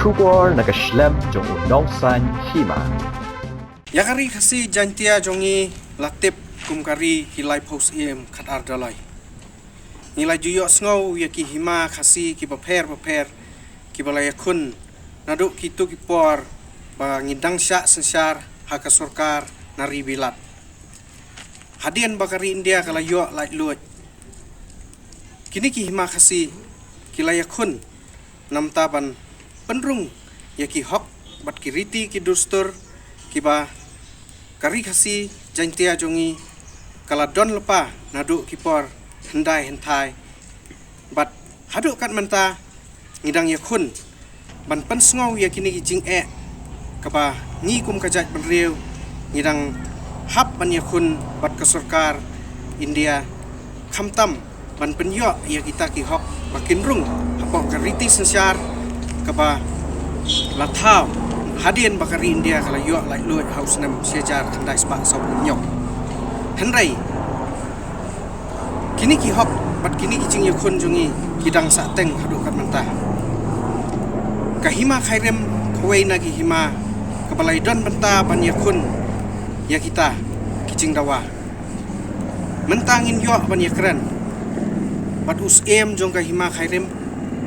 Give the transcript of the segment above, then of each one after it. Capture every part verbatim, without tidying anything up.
Khubor na ka shlem jong u nongsan hima. Ïa ka ri Khasi Jaintia jong ngi la tip kum ka ri ki laiphew syiem khatar doloi. Ngi la ju ïohsngew ïa ki hima Khasi kiba pher bapher kiba la ïakhun naduh kito ki por ba ngi dang shah synshar ha ka sorkar na ri Bilat. Hadien ba ka ri India ka la ïoh laitluid, kine ki hima Khasi ki la ïakhun namar ban pynrung ïa ki hok bad ki riti ki dustur kiba ka ri Khasi Jaintia jong ngi ka la don lypa naduh ki por hyndai hynthai. Bad haduh kat mynta ngi dang ïakhun ban pynsngew ïa kine ki jingeh kaba ngi kum ka jaitbynriew ngi dang hap ban ïakhun bad ka sorkar India, khamtam ban pynïoh ïa kita ki hok ba kin rung hapoh ka riti synshar kaba la thaw hadien ba ka ri India ka la ïoh laitluid ha u snem shi hajar khyndai spah sawphew hynñiew. Hynrei kine ki hok bad kine ki jingïakhun jong ngi ki dang sahteng haduh kat mynta. Ka hima Khyrim kawei na ki hima kaba la ïadon bynta ban ïakhun ïa kita ki jingdawa. Mynta ngin ïoh ban ïakren bad u syiem jong ka hima Khyrim,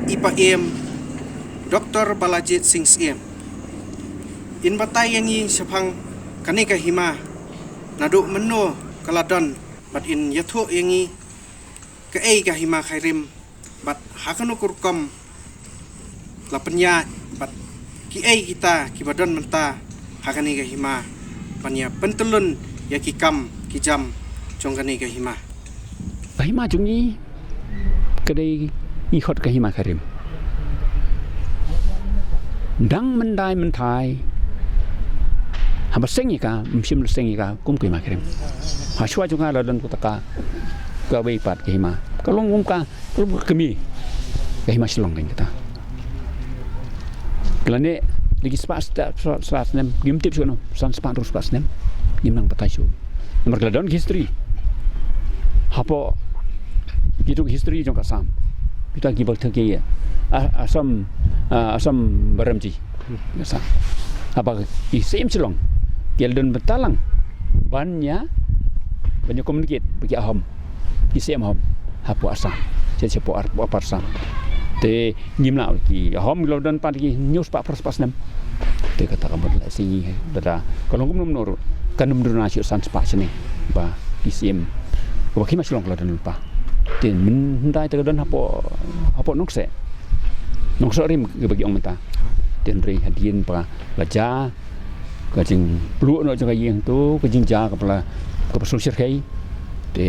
i pa im Doktor Balajied Singh Syiem. In batai ïa ngi shaphang kane ka hima, naduh mynno ka la don bad in ïathuh ïa ngi kaei ka hima Khyrim bad ha kano ka rukom la pynïaid bad kiei kita kiba don mynta ha kane ka hima ban ïa pyntyllun ïa ki kam ki jam jong kane ka hima. Ka hima jong ngi ka dei ngi khot ka hima Khyrim. Dang myndai mynthai haba seng ïa ka, ym shym la seng ïa ka kum ka hima Khyrim. Ha shuwa jong nga la don kata ka, kawei pat ka hima. Ka long kum ka, ka long ka kmie. Ka hima Shillong kan kata. Ka la neh da ki spah, spah, spah snem, ngim tip shuh no, san spah, hynriew spah snem. Ngim nang batai shuh. Namar ka la don history hapoh kito ki history jong ka Assam. Kita kiba kyrteng ki, ah, Assam, ah, Assam Baramji. Ka Assam. Haba ki Syiem Shillong ki la don bynta lang ban ïa, ban ïa communicate bad ki Ahom, ki Syiem Ahom hapoh Assam, sha, shapoh ar-, Upper Assam. Te ngim lah, ki Ahom ki la don pat ki hynñiew spah phra spah snem. Te kata ka mut la sngi, lada ka long kumno kumno ruh kan ym duna shuh san spah shane ba ki Syiem, ba ka hima Shillong ka la don lypa. Te mynhyndai te ka don hapoh, hapoh Nongkseh, Nongsohrim kaba ki ong mynta. Te hynrei hadien ba la jia ka jingpluh noh jong ka ïing to, ka jingjia kaba la, kaba sngewsih khie. Te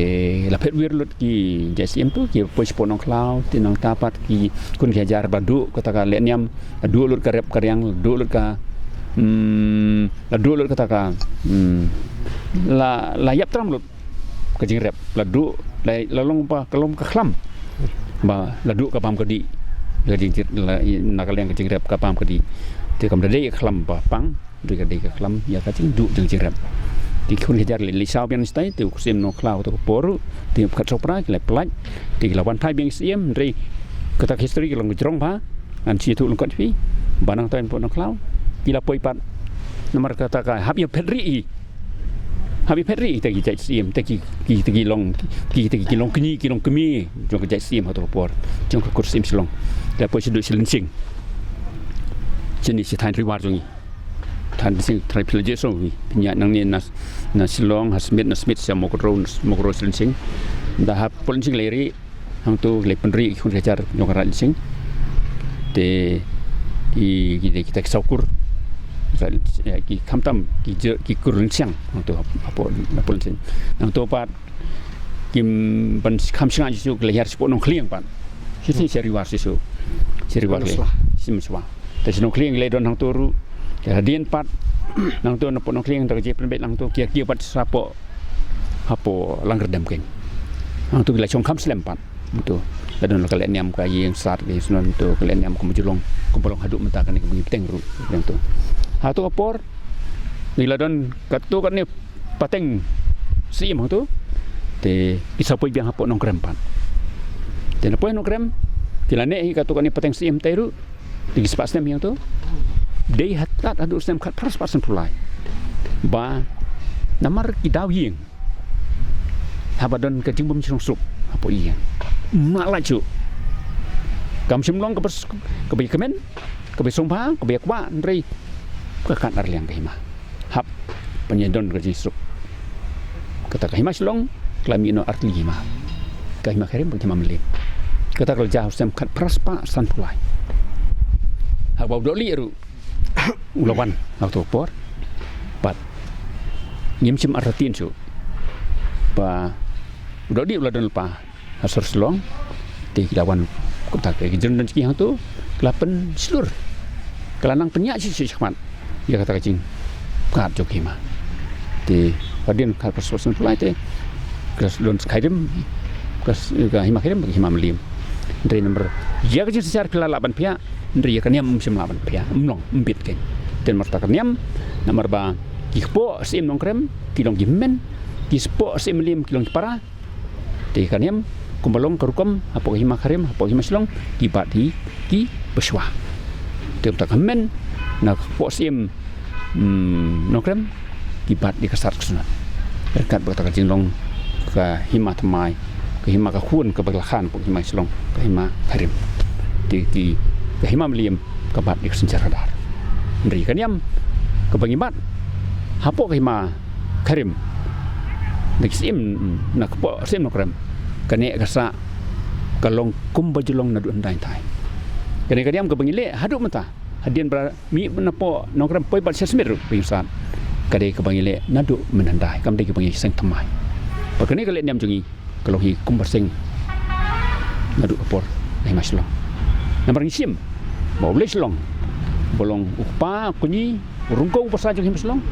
la phet wir lut ki jait Syiem to, ki poi shapoh Nongkhlaw, te nangta pat ki khun ki hajar ba duh kata ka lehniam, la duh lut ka rep ka riang, la duh lut ka, hmm, la duh lut kata ka, hmm, la, la ïap tram lut ka jingrep, la duh, la, la long ba ka long ka khlam ba la duh ka bam ka dih, ka jingjir-, la, na ka liang ka jingrep ka bam ka dih. Te kam da dei ka khlam ba pang, dei ka, dei ka khlam ïa ka jingduh jong jingrep. Te ki khun ki hajar leit, leit saw biang shatai, te u Syiem Nongkhlaw, te ka por ruh, te ka Khatsawphra ki la pynlait, te ki la wan thait biang Syiem, hynrei kata ka history ka long ka jrong bha. Ngan shu ïathuh lyngkot ïa phi ba nangta hapoh Nongkhlaw ki la poi pat, namar kata ka hap ïa phet rieh hi. Hap ïa phet rieh hi, te ki jait Syiem, te ki, ki, te ki long, ki, te ki long kñi, ki long kmie jong ka jait Syiem ha kato ka por, jong ka kur Syiem Shillong. Te la poi shaduh sha Lyngsing. Shane shi thaiñ Ri War jong ngi. Thaiñ Lyngsing, thaiñ phi la jied sngew hi. Pynïaid nangne na, na Shillong ha Smit, na Smit sha Mokroh, na Mokroh sha Lyngsing. Da hapoh Lyngsing la ïa rieh, hangto la pynrieh ki khun ki hajar jong ka Raid Lyngsing. Te ki, ki, kita ki saw kur, eh, ki khamtam ki je, ki kur Lyngsing hangto hap-, hapoh, hapoh Lyngsing. Hangto pat kim ban kham shngaiñ shisha, ki la hiar shapoh Nongkhlieng pat. Shisha, sha Ri War shisha. Sha Ri War le. Shisha. Te sha Nongkhlieng la don hangto ruh. Te hadien pat nangto, napoh Nongkhlieng da ka jingpynbeit nangto, ki ïa kiew pat shapoh, hapoh Langkyrdem keiñ. Hangto ki la shong kham slem pat. Hangto la don la ka lehniam ka ïing sat ki shnong, hangto ka lehniam kumba ju long, kumba long haduh mynta kane kaba ngi bteng ruh. Hangto, hato ka por ngi la don kato kane pateng Syiem hangto. Te ki sa poi biang hapoh Nongkrem pat. Te na poi Nongkrem ki la neh hi kato kane pateng Syiem te ruh. Te ki spah snem hi hangto. dei haduh snem khatphra spah sanphew lai. Ba namar ki daw ïing, haba don ka jingbym sngewsuk hapoh ïing, mlien lait shuh. Kam shym long kaba ïakmen, kaba ïasngewbha, kaba ïakwah, hynrei ka kat arliang ka hima. Hap ban ïadon ka jingsuk. Kata ka hima Shillong ka la mih noh artylli ki hima. Ka hima Khairim bad ka hima Mylliem. Kata ka la jia ha u snem khatphra spah sanphew lai. Haba u Dohlieh ruh u la wan ha kato ka por. Bad ngim shym artatien shuh ba u Dohlieh u la don lypa ha sor Shillong. Te ki la wan kumta, ki jingdon jong ki hangto ka la pynshlur, ka la nang pynïaid shisha shakhmat ïa kata ka jingpyrkhat jong ki hima. Te hadien khatphra spah sanphew lai te ka don Khairim, ka, ka hima Khairim, ka hima Mylliem. Hynrei namar ïa ka jingsynshar phi la lah ban phiah, hynrei ïa ka niam ym shym lah ban phiah, ym long, ym bit kein. Te namar kata ka niam, namar ba ki kpoh Syiem Nongkrem ki long ki hynmen, ki kpoh Syiem Mylliem ki long ki para. Te ka niam kumba long ka rukom hapoh ka hima Khairim, hapoh ka hima Shillong, ki bat hi ki bashwa. Te kumta ka hynmen na ka kpoh Syiem, mm, Nongkrem, ki bat ïa ka sad ka shnong. Ryngkat bad kata ka jinglong ka hima thymmai, ka hima ka khun kaba la khan hapoh ka hima Shillong, ka hima Khairim. Te ki, ka hima Mylliem ka bat ïa ka synshar khadar. Hynrei ka niam kaba ngi bat hapoh ka hima Khairim, na ki Syiem, na ka kpoh Syiem Nongkrem, ka neh ka sah ka long kumba ju long naduh hyndai hyndai. Kane ka niam kaba ngi leh haduh mynta, hadien ba mih na kpoh Nongkrem poi bad sha Smit ruh, phi sngewthuh, ka dei kaba ngi leh naduh mynhyndai, kam dei kaba ngi seng thymmai. Bad kane ka leh niam jong ngi ka long hi kumba seng naduh ka por ka hima Shillong. Namar ngi shim ba u Blei Shillong ba long u kpa, u kñi, u ryngkew u basa jong ka hima Shillong,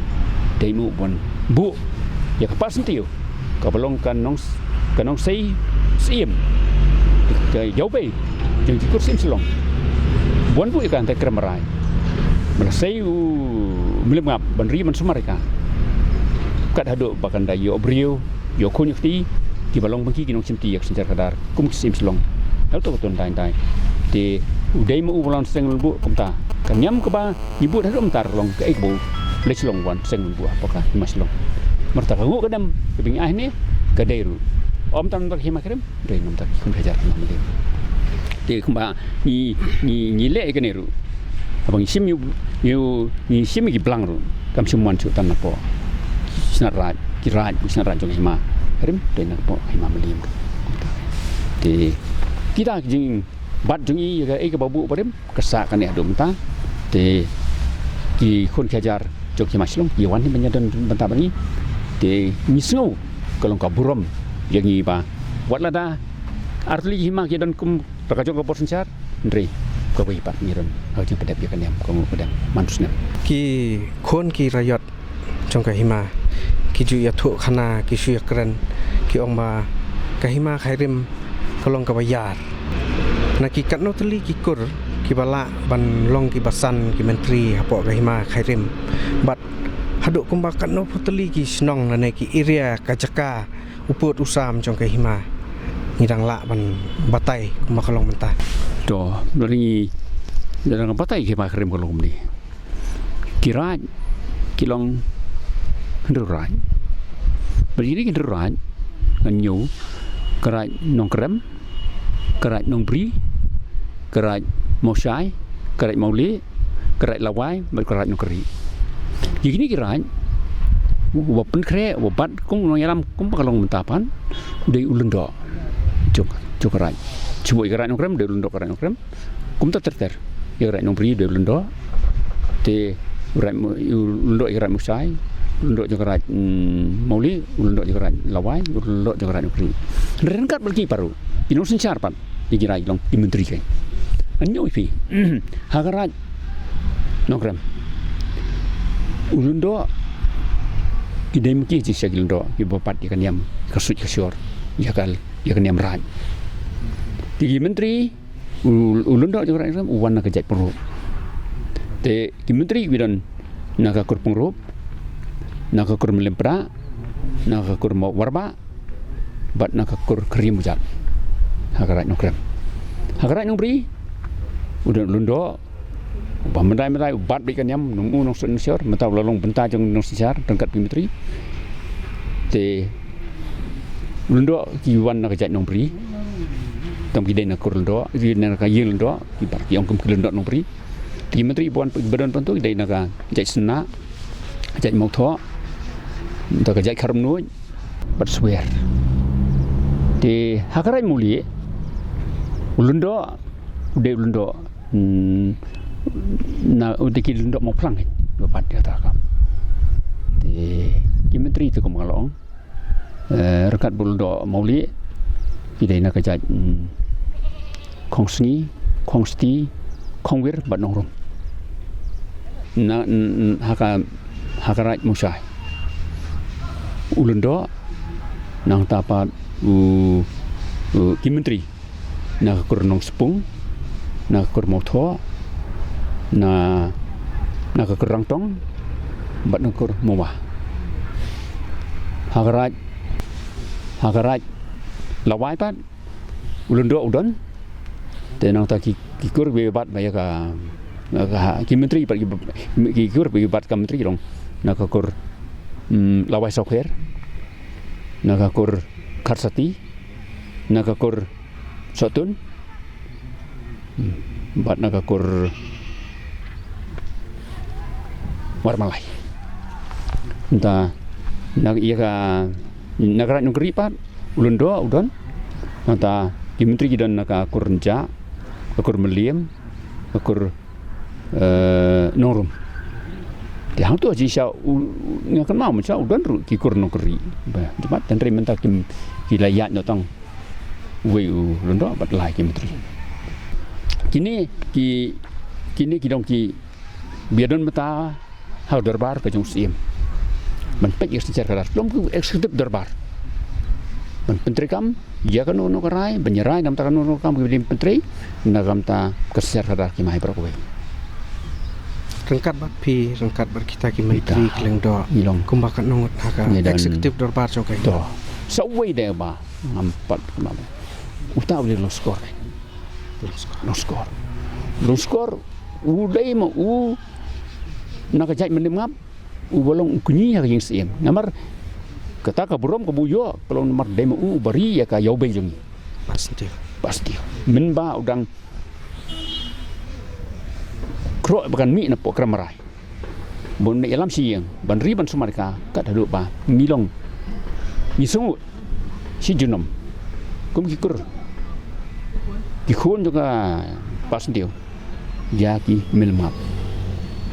dei mo ban buh ïa ka Passyntiew kaba long ka nong, ka nongsei Syiem, ka ïawbei jong ki kur Syiem Shillong. Ban buh ïa ka hangtai Krem Marai, ba la sei u Mylliem Ngap ban ri ban sumar ïa ka. Kat haduh ba kan da ïoh briew, ïoh khun ïoh kti kiba long bad ki, ki nongshimti ïa ka synshar khadar kum ki Syiem Shillong. Ïa uto uto hyndai hyndai. Te u dei mo u ba long seng ban buh, kumta ka niam kaba ngi bud haduh mynta ka long kaei kaba u Blei Shillong u wan seng ban buh hapoh ka hima Shillong. Namar kata ka nguh ka dem kaba ngi ai hangne ka dei ruh, ym tang namar ka hima Khairim, dei namar ki khun ki hajar, hima Mylliem. Te kumba ngi, ngi, ngi leh ïa kane ruh, haba ngi shim ïa u, ïa u, ngi shim ïa ki blang ruh, kam shym wan shuh tang napoh ki shnat raid, ki raid, ki shnat raid jong ka hima Khairim, dei napoh ka hima Mylliem. Te kita ki jingbat jong ngi ïa kaei kaba buh barim ka sah kane haduh mynta. Te ki khun ki hajar jong ka hima Shillong ki wan hi ban ïadon bynta bad ngi. Te ngi sngew ka long ka burom ïa ngi ba wat lada artylli ki hima ki don kum da ka jong ka bor synshar, hynrei kawei pat ngi don ha ka jingpyndep ïa ka niam, ka nguh ka dem man u snem. Ki khun ki raiot jong ka hima ki ju ïathuh khana, ki shu ïakren, ki ong ba ka hima Khairim ka long kaba ïar. Na ki katno tylli ki kur kiba lah ban long kiba san ki myntri hapoh ka hima Khairim, bad haduh kumba katno phew tylli ki shnong lane ki area, ka jaka u pud u sam jong ka hima ngi dang lah ban batai kumba ka long mynta? To, lada ngi, lada ngi batai ka hima Khairim ka long kumne. Ki raid ki long hynriew raid. Bad ïa kine ki hynriew raid, ngan ñiew ka raid Nongkrem, ka raid Nongbri, ka raid Mawshai, ka raid Mawlieh, ka raid Lawai bad ka raid Nongkri. Ïa kine ki raid, uba pynkhreh, uba bat kum u nongïalam kumba ka long mynta pat, u dei u lyngdoh jong, jong ka raid. Shu buh ïa ka raid Nongkrem, u dei u lyngdoh ka raid Nongkrem. Kumta ter ter. Ïa ka raid Nongbri u dei u lyngdoh. Te u raid Mo-, u lyngdoh ïa ka raid Mawshai, u lyngdoh jong ka raid, mm, Mawlieh, u lyngdoh jong ka raid Lawai, u lyngdoh jong ka raid Nongkri. Ryngkat bad ki baroh ki nongsynshar pat, ïa ki raid long ki myntri kein. Ngan ñiew ïa phi, ha ka raid Nongkrem, u lyngdoh, ki dei ma ki jingshisha ki lyngdoh kiba bat ïa ka niam, ka suit ka shor, ïa ka, ïa ka niam raid. Te ki myntri, u, u lyngdoh jong ka raid Nongkrem u wan na ka jaid Pyngrope. Te ki myntri kiba don na ka kur Pyngrope, na ka kur Mylliem Pdeng, na ka kur Mawrba, bad na ka kur Khyriem Bujat. Ha ka raid Nongkrem. Ha ka raid Nongbri, u don u lyngdoh, Ba mynta mynta u bat bad ka niam nong u nong sut nong sior mynta u la long bynta jong nong siar ryngkat ki myntri. Te u Lyngdoh ki wan na ka jait Nongbri. Tam ki dei na kur Lyngdoh, ki dei na ka ïing Lyngdoh, ki bar ki ong kum ki Lyngdoh Nongbri. Te ki myntri ba wan ba don pyntu ki dei na ka jait Sna, jait Mawthoh, da ka jait Kharumnuid bad Swer. Te ha ka raid Mawlieh u Lyngdoh u dei u Lyngdoh, hmm, na u dei ki Lyngdoh Mawphlang. Ba pat ïa ta kam. Te ki myntri te kum nga la ong. Eh, ryngkat bad u Lyngdoh Mawlieh ki dei na ka jait, hmm, Khongsngi, Khongsti, Khongwir bad Nongrum. Na, n-, n-, ha ka, ha ka raid Mawshai u Lyngdoh, nangta pat u, u ki myntri na ka kur Nongspung, na ka kur Mawthoh, na, na ka kur Rangtong bad na ka kur Mawbah. Ha ka raid, ha ka raid Lawai pat u Lyngdoh u don. Te nangta ki, ki kur ba bat ba ïa ka, ka, ki myntri pat ki, ki kur ba bat ka myntri long na ka kur, mm, Lawai Sawkher, na ka kur Kharsati, na ka kur Sohtun, hmm, bad na ka kur Warmalai. Nta na ïa ka, na ka raid Nongkri pat u Lyngdoh u don. Nta ki myntri ki don na ka kur Nja, ka kur Mylliem, ka kur, eh, Nongrum. Te hangto jingshisha u, u, nga kynmaw mynta u don ruh ki kur Nongkri. Ba, jimat tynrai mynta ki, ki la ïaid noh tang uwei u Lyngdoh bad lai ki myntri. Kine ki, kine ki dong ki ba ïa don mynta ha u dorbar ka jong u Syiem. Ban peit ïa ka synshar khadar, long ki executive dorbar. Ban pyntreikam ïa kano kano ka rai, ban ïa rai na ka bynta kano kano ka kam ki ba dei ban pyntrei na ka bynta ka synshar khadar ki mai baroh kawei. Ryngkat bad phi, ryngkat bad kita ki myntri, kita ki Lyngdoh, ngi long kumba katno ngut ha ka, ngi don, executive dorbar jong ka, to. Sa uwei de ba ngam pat kumba. Uta u dei u Longskor. Longskor. Longskor. Longskor u dei ma u na ka jait Mylliem Ngap, uba long u kñi ha ka ïing Syiem. Namar kata ka burom kaba u ïoh ka long namar dei ma u uba ri ïa ka ïawbei jong ngi. Bah Syntiew. Bah Syntiew. Mynba u dang khroh ba kan mih na poh Kramrai, bun ne ïalam shi ïing ban ri ban sumar ka, kat haduh ba ngi long, ngi sngew shi junom kum ki kur, ki khun jong ka Bah Syntiew ïa ki Mylliem Ngap.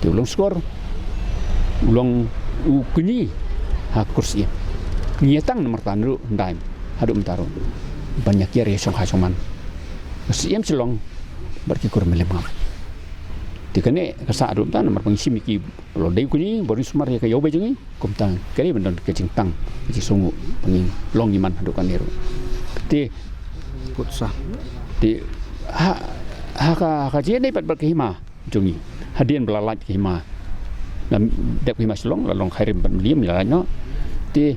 Te u Longskor u long u kñi ha ka kur Syiem. Ngi ïa tang namar ta naduh ndai haduh mynta ruh ban ïa kiar ïa shong ha shong man ka Syiem Shillong bad ki kur Mylliem Ngap. Te kane ka sah haduh mynta namar ba ngi shim ïa ki, ba u dei u kñi ba u ri sumar ïa ka ïawbei jong ngi. Kumta kane ban don ka jingtang, ka jingsngew ba ngin long ïa man haduh kane ruh. Te put sah, te ha, ha ka, ha ka jingïadei pat bad ka hima jong ngi, hadien ba la lait ka hima, la dep ka hima Shillong, la long Khyrim bad Mylliem, la lait noh. Te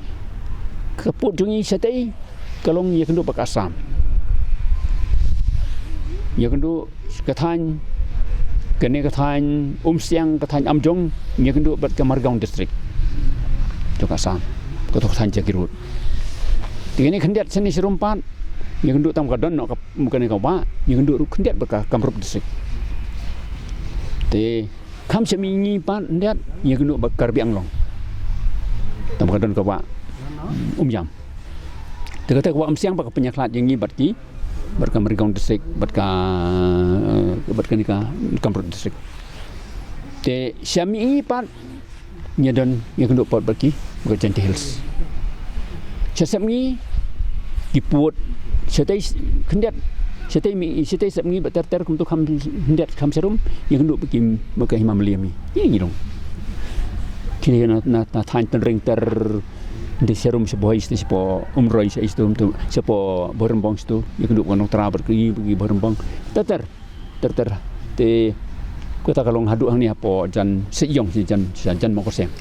ka put jong ngi shatei ka long ïakynduh bad ka Assam. Ïakynduh ka thaiñ, kane ka thaiñ Umsiang, ka thaiñ Umjong, ïakynduh bad ka Margaon District jong ka Assam. Kato ka thaiñ Jagiroad. Te kane khyndiat shane sharum pat ïakynduh, tang ba ka don noh ka, kane ka wah, ïakynduh ruh khyndiat bad ka Kamrup District. Te kham sha mihngi pat khyndiat ïakynduh bad Karbi Anglong, tang ba ka don ka wah Umïam. Te kata ka wah Umsiang pat ka pynïakhlad ïa ngi bad ki, bad ka Margaon District, bad ka, bad kane ka Kamrup District. Te sha mihngi pat ngi don, ïakynduh pat bad ki, bad ka Jaintia Hills. Sha sepngi ki pud, shatei khyndiat, shatei mi, shatei sepngi bad ter ter kumto kham khyndiat kham sharum, ïakynduh bad ki, bad ka hima Mylliem. Ïa ngi long. Kine na, na, na thaiñ Tynring ter, de sharum shapoh Bhoi shato, shapoh Umroi shato, shato, shapoh Bhoirymbong shato, ïakynduh bad ka Nongtra bad ki, bad ki Bhoirymbong. Ter ter. Ter ter. Te kata ka long haduh hangne hapoh Jan Seiïong, jan, jan, jan Mawkyrsiang.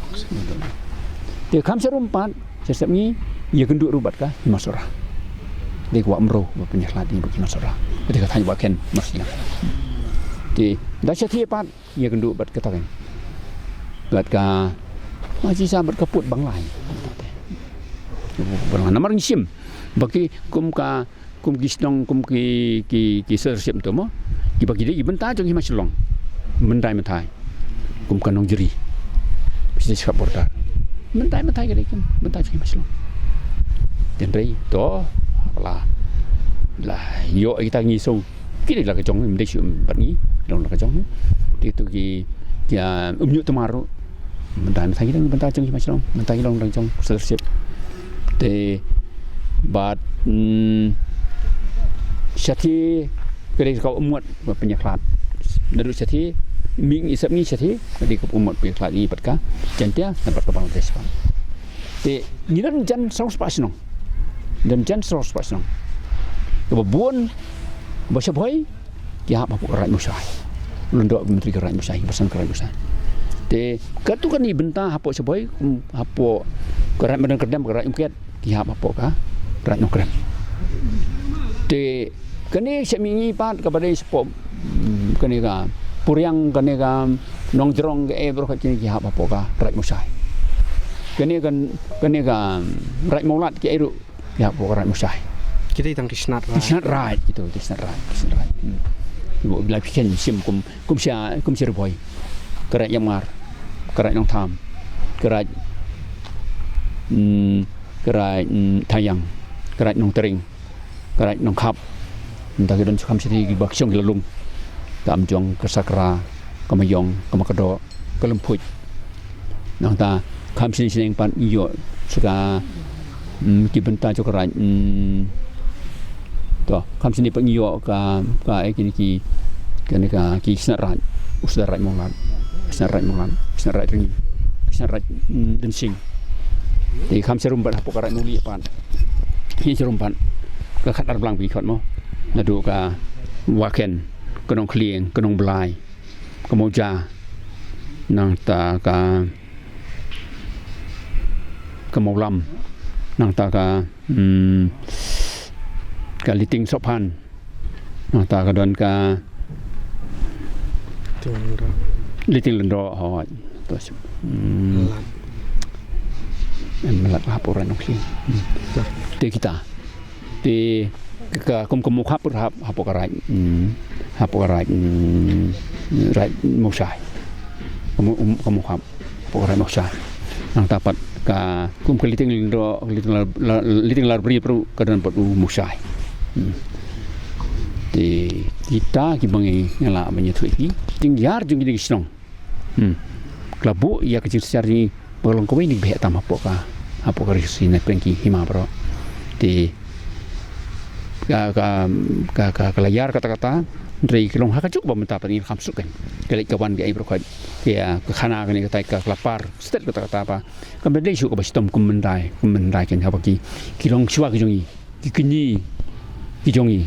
Te kham sharum pat, sha sepngi, ïakynduh ruh bad ka hima Sohra. Te ka wah Umrew ba pynïakhlad ïa ngi bad ka hima Sohra. Kata ka thaiñ Wahken, Marsina. Te da shathie pat ïa kynduh bad kata kan. Bad ka, ma shisha bad ka pud Banglai. Banglai namar ngi shim ba ki kum ka, kum ki shnong, kum ki, ki, ki sirship to mo. Kiba ki dei ki bynta jong hima Shillong. Mynta mynta kum ka Nongjri. Shisha shisha border. Mynta mynta ki dei ki bynta jong hima Shillong. Hynrei to la, la ïoh ita ngi song. Ki dei la ka jong, ym dei shu bad ngi, long la ka jong. Te to ki, ki, ah, um ñiuh tamar ruh. Mynta mynta ki dei bynta jong hima Shillong, mynta ki long la ka jong sirship. Te bad, mm, shathie ka dei ka ummat ba pynïakhlad. Naduh shathie, mih ngi sep ngi shathie, ka dei ka ummat pynïakhlad ngi bad ka Jaintia, na bad ka Bangladesh pat. Te ngi don jan saw spah shnong. Don jan saw spah shnong. Kaba bun, ba Shabhoi, ki hap hapoh ka Raid Mawshai. Lyngdoh ki myntri ka Raid Mawshai, ki basan ka Raid Mawshai. Te katto katne bynta hapoh Shabhoi, kum hapoh ka Raid Madan Kyrdem, ka Raid Umkiat, ki hap hapoh ka Raid Nongkrem. Te kane sha mihngi pat kaba dei shapoh, mm, kane ka Puriang, kane ka Nongjrong, ka, eh, baroh kine ki hap hapoh ka Raid Mawshai. Kane ka, kane ka, mm, Raid Mawlad ki ai ruh ki hap hapoh ka Raid Mawshai. Kita tang ki shnat raid. Ki shnat raid, kita, kita shnat raid, kita shnat raid. Hmm. Ibu bila piken sim kum, kum sha, kum sha Ri Bhoi. Ka Raid Ïamngar, ka Raid Nongtham, ka Raid, mm, ka Raid, mm, Thaiang, ka Raid Nongtring, ka Raid Nongkhap. Nda ki don kham shathie kiba ki shong ki la lum. Ka Amjong, ka Sakra, ka Maïong, ka Makdoh, ka Lymphuid. Nangta kham shane shane pat ngi ïoh sha ka, mm, ki bynta jong ka Raid, mm, to, kham shane pat ngi ïoh ka, ka, eh, kine ki, kane ka, ki shnat raid, u shnat raid Mawlad, shnat raid Mawlad, shnat raid Ryngi, shnat raid, mm, Densing. Te kham sharum pat hapoh ka Raid Nonglieh pat. Hi sharum pat. Ka Khatar Blang phi khot mo. Naduh ka Waken, ka Nongkhlieng, ka Nongblai, ka Mawja, nangta ka, ka Mawlam, nangta ka, mm, ka Liting Sophan, nangta ka don ka Liting Lyngdoh. Liting Lyngdoh, hooid. To, mm, Mlat. Em, Mlat hapoh Raid Nongkhlieng. Hmm. To. Te kita. Te ka kum ka Mawkhap hap, hapoh ka Raid, mm, hapoh ka Raid, mm, Raid Mawshai. Ka Maw-, um, ka Mawkhap hapoh ka Raid Mawshai. Nangta pat ka kum ka Liting Lyngdoh, Liting Lar-, La-, Liting Larbri pat ka don pat u Mawshai. Hmm. Te kita kiba ngi lah ban ïathuh ïa ki jingïar jong kine ki shnong. Hmm. Ka la buh ïa ka jingshisha jong ngi ba ka long kawei na ki ba heh tam hapoh ka, hapoh ka ri Khasi na pdeng ki hima baroh. Te ka, ka, ka, ka, ka la ïar kata kata, hynrei ka long ha kajuh ba mynta pat ngi kham suk kan. Ka leit ka wan ka ei baroh ka, ka, ka khana kane katai ka la par stet kata kata ba kam dei shuh kaba shitom kum mynta, kum mynta kan haba ki, ki long shuwa ki jong ngi. Ki kñi ki jong ngi.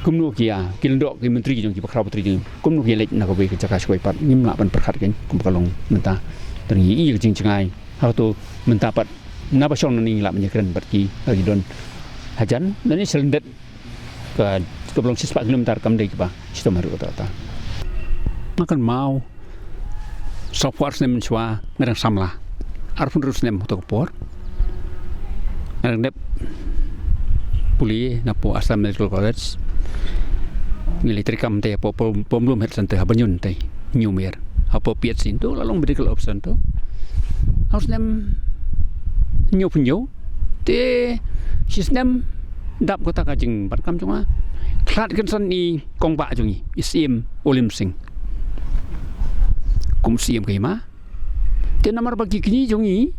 Kumno ki ïa, ki lyngdoh ki myntri ki jong ki, bakhraw batri ki jong ngi. Kumno ki ïa leit na kawei ka jaka sha kawei pat, ngim lah ban pyrkhat kein, kumba ka long mynta. Te ngi ïohi ïa ka jingjngai. Hato mynta pat, naba shong nangne ngi lah ban ïakren bad ki, ha ki don hajan, nangne sha Lyndet, ka, kaba long shispah kilometer, kam dei kiba shitom haduh katta katta. Nga kynmaw, sawphew ar snem mynshuwa nga dang samla. Arphew hynriew snem ha kato ka por. Nga dang dep pule napoh Assam Medical College. Ngi la treikam te hapoh Pom-, Pomlum Health Center ha Banyun te, hynñiew mer. Hapoh P H C to la long medical officer to. Ar snem hynñiew phew hynñiew. Te shi snem dap kata ka jingbat kam jong nga. Khlad kynsan i kong bah jong ngi, i Syiem Olim Singh. Kum Syiem ka hima. Te namar ba ki kñi jong ngi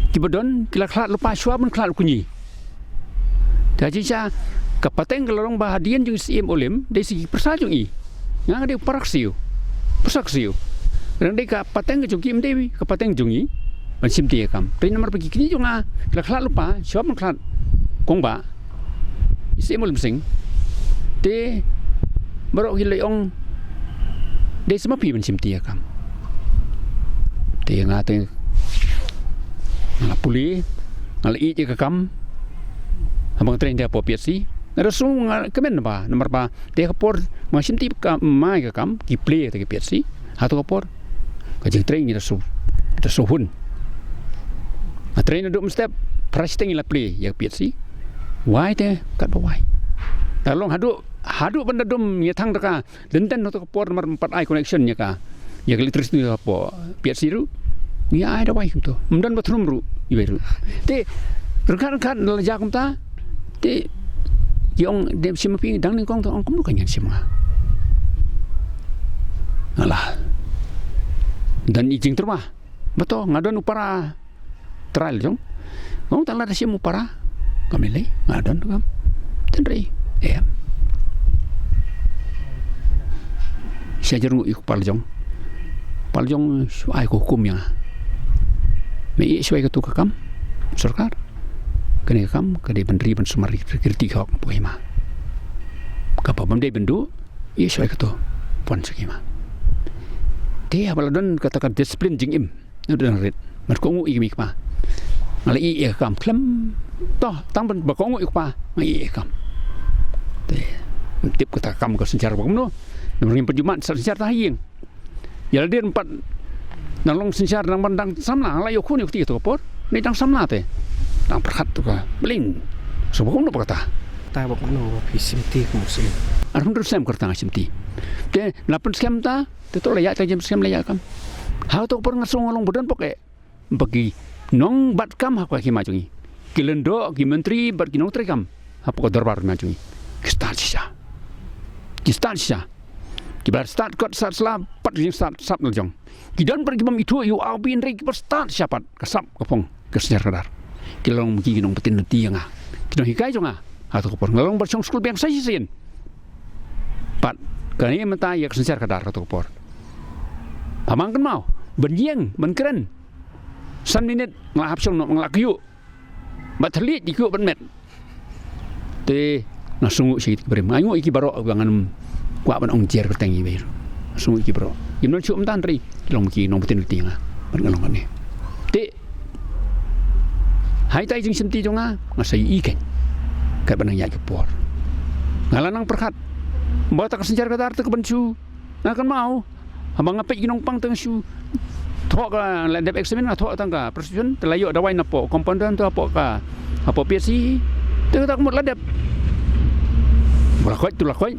kiba don ki la khlad lypa shuwa ban khlad u kñi. Te ha jingshisha ka pateng ka la long ba hadien jong i Syiem Olim, dei shi ki pyrsa jong i. Nga nga dei u para ksiew. Pyrsa ksiew. Ka dang dei ka pateng ka jong ki, ym dei ka pateng jong ngi ban shim ti ïa kam. Te namar ba ki kñi jong nga ki la khlad lypa shuwa ban khlad kong bah, i Syiem Olim Singh. Te baroh ki la ong dei sa ma phi ban shim ti ïa kam. Te nga te nga la pule, nga la ïeit ïa ka kam. Haba nga trei te hapoh P H C, nga da sngew nga kmen ba, namar ba te ha ka por Ma shim ti ka mai ka kam ki plie te ki P H C. Ha to ka por ka jingtrei ngi da su da su hun. Nga trei naduh mynstep phra shiteng ngi la plie ïa ka P H C. Wai te kat ba wai. Da long haduh haduh ban da dum ïa thang da ka lynten ha to ka por namar ym pat ai connection ïa ka ïa ka electricity hapoh P H C ruh. Ngi ai da wai kumto. Ym don ba thrum ruh. Iwei ruh. Te ryngkat ryngkat la ja kumta. Te ki ong dem shim phi dang nyngkong to ong kumno ka ngan shim nga. Alah. Dan i jingtyrwa. Ba to nga don u para trai la jong. Nga ong tang lada shim u para. Kam lei lei nga don kam. Tynrai. Em. Sha jrong ïa u kpa la jong. Kpa la jong shu ai ka hukum ïa nga. Me ïeh shuwa ïa katu ka kam sorkar. Kane ka kam ka dei ban ri ban sumar ri ri ti hok ba ïa ma. Kaba bym dei ban duh ïeh shuwa ïa katu pon sha ki ma. Te haba la don kata ka disiplin jingim. Nga dang rit. Mat kohnguh ïa ki mei kpa. Nga la ïeh ïa ka kam khlem. To tang ban ba kohnguh ïa kpa nga ïeh ïa ka kam. Te tip kata ka kam ka synshar ba kumno. Namar ngim pat ju mad synshar ta ha ïing. Ïa la dien pat nang long synshar nang ban dang samla la ïoh khun ïoh kti to ka por. Ni dang samla te. Dang pyrkhat to ka bling. So ba kumno ba kata. Ta ba kumno ba phi shim ti kum shim. Ar hum sem kar ta nga shim ti. Te la pynskhem ta. Te to la ïa ta jem skhem la ïa kam. Ha to por nga song long ba don pok e. Ba ki nongbat kam ha ka hima jong ngi. Ki lyngdoh ki myntri bad ki nongtrei kam. Ha ka dorbar hima jong ngi. Ki stad shisha. Ki stad shisha. Ki bar stad kot stad sla pat ki stad sap na jong. Ki don bad ki bym ithuh ïa u au bin ri ki bar stad shisha pat ka sap ka phong ka sñiar ka dar. Ki long ki nongbatin lynti ïa nga. Ki nonghikai jong nga. Ha to ka por nga long bar shong skul biang sa shisien. Pat kane mynta ïa ka synshar ka dar kato ka por. Pha mang kynmaw ban ïeng ban kren san minit nga la hap shong noh nga la kyiuh. Bad thylliej ïa kyiuh ban met. Te nga sngewnguh sha ki briew, nga sngewnguh ïa ki baroh ba ngan kwah ban ong jer kyrteng ïa ki briew. Nga sngewnguh ïa ki baroh. Kim don shuh mynta hynrei ki long ki nongbatin lynti ïa nga ban nga long kane. Te ha ita i jingshim ti jong nga, nga sa ïohi kein katba nang ïaid ka por. Nga la nang pyrkhat ba ta ka synshar ka dar te ka ban shu. Nga kynmaw haba nga peit ki nongpang te nga shu thoh ka la dep examine nga thoh tang ka prescription te la ïoh dawai na pdeng compound te hapoh ka hapoh P H C te kata ka mut la dep. Ba la koit tu la koit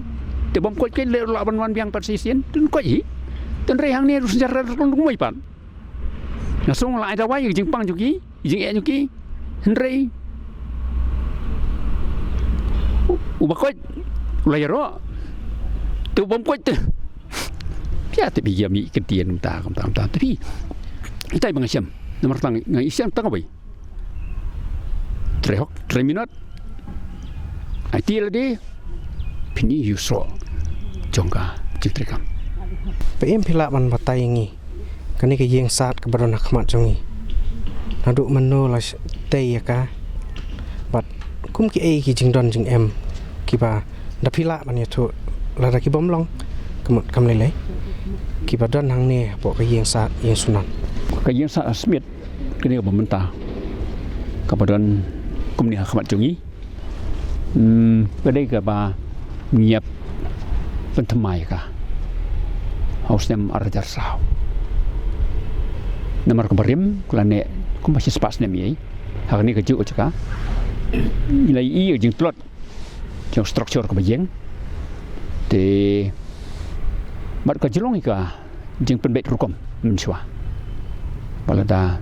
te bym koit kein leh ruh lah ban wan biang pat shisien te koit hi. Te hynrei hangne ruh synshar ka dar ka long kumwei pat. Nga sngew la ai dawai ïa ka jingpang jong ki, ïa ka jingeh jong ki. Hynrei u, uba koit u la ïaroh. Te u bym koit te. Phi ïa te phi ïa mih kyntien kumta kumta kumta te phi. Itai ba nga shem. Namar tang nga i shem tang kawei. Trei hok, trei minot. Ai ti lade phin ïohi ïa u soh jong ka jingtrei kam. Ba im phi lah ban batai ïa ngi kane ka ïing sad kaba don ha khmat jong ngi. Naduh mynno la tei ïa ka bad kum kiei ki jingdon jingem kiba da phi lah ban ïathuh lada ki bym long ka mut kam lei lei kiba don hangne hapoh ka ïing sad ïing sunan. Ka ïing sad ha Smit kane kaba mynta kaba don kumne ha khmat jong ngi. Hmm, ka dei kaba ngi ïa pynthymmai ka ha u snem ar hajar saw. Namar kaba rim ka la neh kumba shispah snem ïa ha kane ka juh ka jaka. Ngi la ïohi ïa ka jingtlot jong structure kaba ïeng. Te bad ka jlong ïa ka jingpynbeit rukom mynshuwa. Ba lada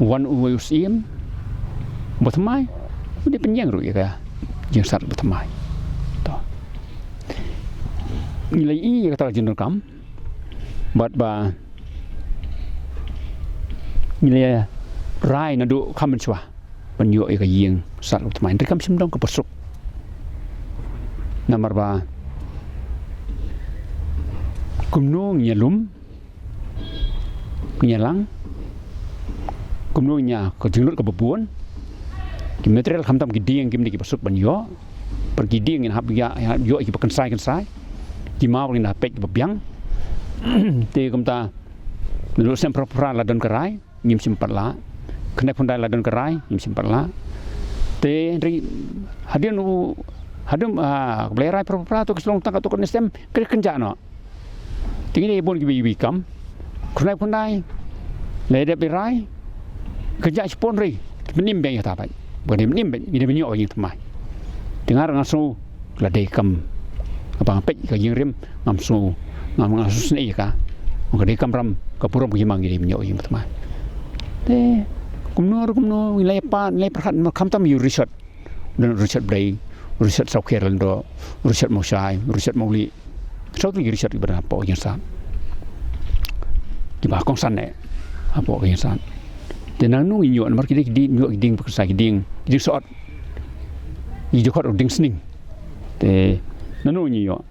wan uwei u syiem ba thymmai u dei pynïeng ruh ïa ka jingsad ba thymmai. To ngi la ïohi ïa kata ka jingdonkam bad ba ngi la rai naduh kham mynshuwa ban ïoh ïa ka ïing sad ba thymmai. Hynrei kam shym don kaba suk. Namar ba kumno ngi ïalum, ngi ïalang, kumno ngi ïa ka jinglut kaba bun. Ki material khamtam ki dieng kim dei kiba suk ban ïoh. Bad ki dieng ngin hap ïa, ïa ïoh kiba kynsai kynsai. Ki maw ngin hap peit kiba biang. Te kumta naduh snem phra phra la don ka rai. Ngim shym pat lah. Khyndai phew khyndai la don ka rai ngim shym pat lah. Te hynrei hadien u Hadum, ah, ka Blei rai phra phra to ka shlong tang ka to ka ne stem, ka kynja noh. Te ngi dei bun ki bi, bi kam. Khunai khunai. Lei dep i rai. Kynja shipon ri. Mynnim beng ïa ta bai. Ba dei mynnim beng, ngi dei mynñioh ka ïing thymmai. Te nga nga sngew la dei kam. Kaba nga peit ka ïing rim, ngam sngew, ngam, ngam sngew ïa ka. Ka dei kamram, ka burom ka ïing, ngi dei mynñioh ka ïing thymmai. Te kumno ruh kumno, ngi la ïa pan, ngi la ïa pyrkhat, khamtam ïa u Richard. Don u Richard Blei, u Richard Sawkher Lyngdoh, u Richard Mawshai, u Richard Mawlieh. Saw tylli ki Richard kiba don hapoh ka ïing sat. Kiba kongsan eh hapoh ka ïing sat. Te nangno ngi ïoh namar ki dei ki dieng, ïoh ki dieng ba kyrshan, ki dieng, ki dieng soh. Ngi ju khot ruh dieng sning. Te nangno ngi ïoh.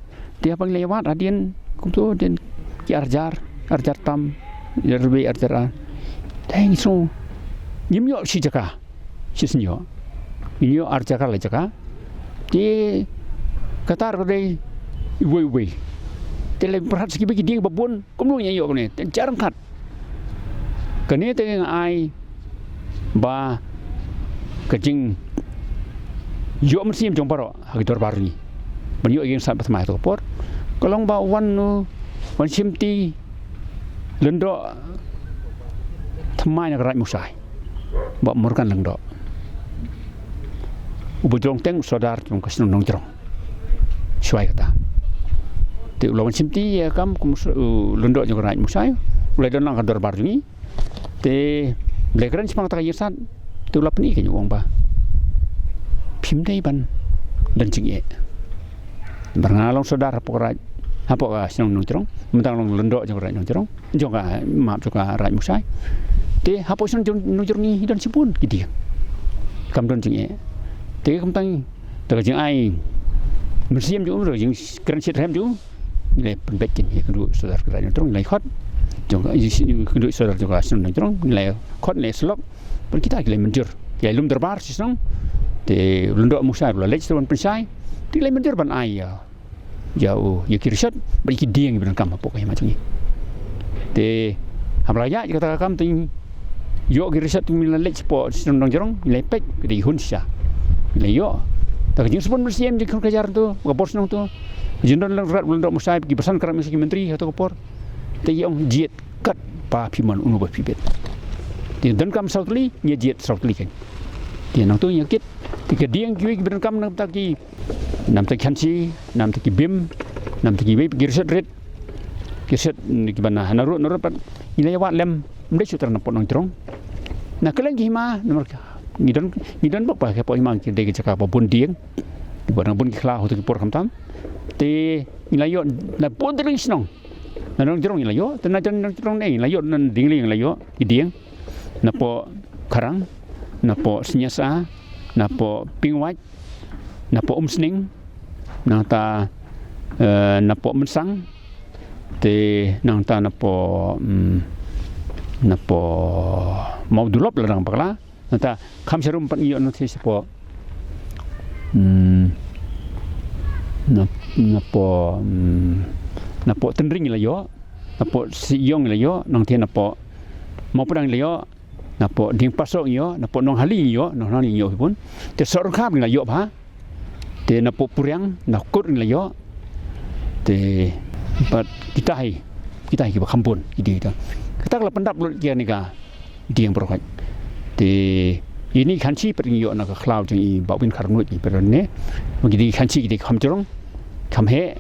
Te haba ngi la ïa wad hadien kumto, dien ki ar hajar, ar hajar tam, ar hajar wei, ar hajar ar. Te ngi sngew ngim ïoh shi jaka. Shi sngi ïoh. Ngin ïoh ar jaka lai jaka. Te kata ruh ka dei iwei iwei. Te lei pyrkhat sa kiba ki dieng ba bun, kumno ngin ïoh kane. Te jar ryngkat. Kane te nga ai ba ka jingïoh mynsiem jong baroh ha ki dorbar ngi ban ïoh ïing sat ba thymmai ha to ka por. Ka long ba wan, wan shimti Lyngdoh thymmai na ka Raid Mawshai. Bah Morgan Lyngdoh. Uba jrong teng u sordar jong ka shnong Nongjrong. Shuwa ïa kata. Te u la wan shimti ïa ka kam kum u Lyngdoh jong ka Raid Mawshai. U la don lang ha ka dorbar jong ngi. Te u la kren shaphang kata ka ïing sat. Te u la pyni ïa ngi, u ong ba phim dei ban don jingeh. Namar nga long sordar hapoh ka Raid, hapoh ka shnong Nongjrong, mynta long Lyngdoh jong ka Raid Nongjrong, jong ka, map, jong ka Raid Mawshai. Te hapoh shnong Nongjrong ngi don shibun ki dieng. Kam don jingeh. Te kumta ngi, da ka jingai mynsiem jong u, da ka jingkren shitrhem jong u, ngi la pynbeit keiñ ïa u kynduh sordar ka Raid Nongjrong, ngi la khot. Jong ka, ïa u kynduh sordar jong ka shnong Nongjrong, ngi la khot, ngi la syllok. Bad kita ki la mynjur. Ki la lum dorbar sha shnong. Te u Lyngdoh Mawshai ruh u la leit sha ban pynshai. Te ki la mynjur ban ai ïa, ïa u, ïa ki Richard bad ïa ki dieng kiba donkam hapoh ka hima jong ngi. Te haba la ïaid kata ka kam te ngi ïoh ki Richard, te ngi la leit shapoh shnong Nongjrong, ngi la peit, ka dei hun shisha. Ngi la ïoh. Te ka jingsbun mynsiem jong ki khun ki hajar to, ka bor shnong to. Ka jingdon ryngkat u Lyngdoh Mawshai, ki basan krab, ki myntri ha to ka por. Te ki ong jied kat ba phi mon, uno ba phi bit. Te donkam saw tylli, ngi jied saw tylli keiñ. Te nangto ngi kit, te ki dieng kiwei kiba donkam na bynta ki, na bynta ki khanchi, na bynta ki bim, na bynta kiwei ki Richard rit. Ki Richard kiba na, na rud, na rud pat ngi la ïa wad lem, ym dei shuh tang na pdeng Nongjrong. Na kylleng ki hima, namar ngi don, ngi don bok ba hapoh hima ki dei ki jaka ba bun dieng. Kiba na bun ki khlaw ha to ki por khamtam. Te ngi la ïoh na bun tylli ki shnong. Na Nongjrong ngi la ïoh, te na Nongjrong ne ngi la ïoh, na Dingli ngi la ïoh ki dieng. Napoh Kharang, napoh Synniasa, napoh Pingwait, napoh Umsning, nangta, eh, napoh Mynsang, te nangta napoh, mm, napoh Mawdulop la dang bakla. Nangta kham sharum pat ngi ïoh nangta shapoh, hmm, nap-, napoh, hmm, napoh Tynring ngi la ïoh, napoh Siong ngi la ïoh, nangta napoh Mawpdang ngi la ïoh, napoh Diengpasoh ngi ïoh, napoh Nonghali ngi ïoh, Nonghali ngi ïoh hi bun. Te Sohryngkhap ngi la ïoh bha. Te napoh Puriang, na Kut ngi la ïoh. Te bad kita hi, kita hi kiba kham bun, ki dieng kita. Kata ka la pyndap lut ïa kane ka dieng baroh. Te ine i khanchi pat ngi ïoh na ka khlaw jong i Bah Win Kharngut, ngi pyrshah ne. Ki dei khanchi, ki dei kham jrong, kham heh.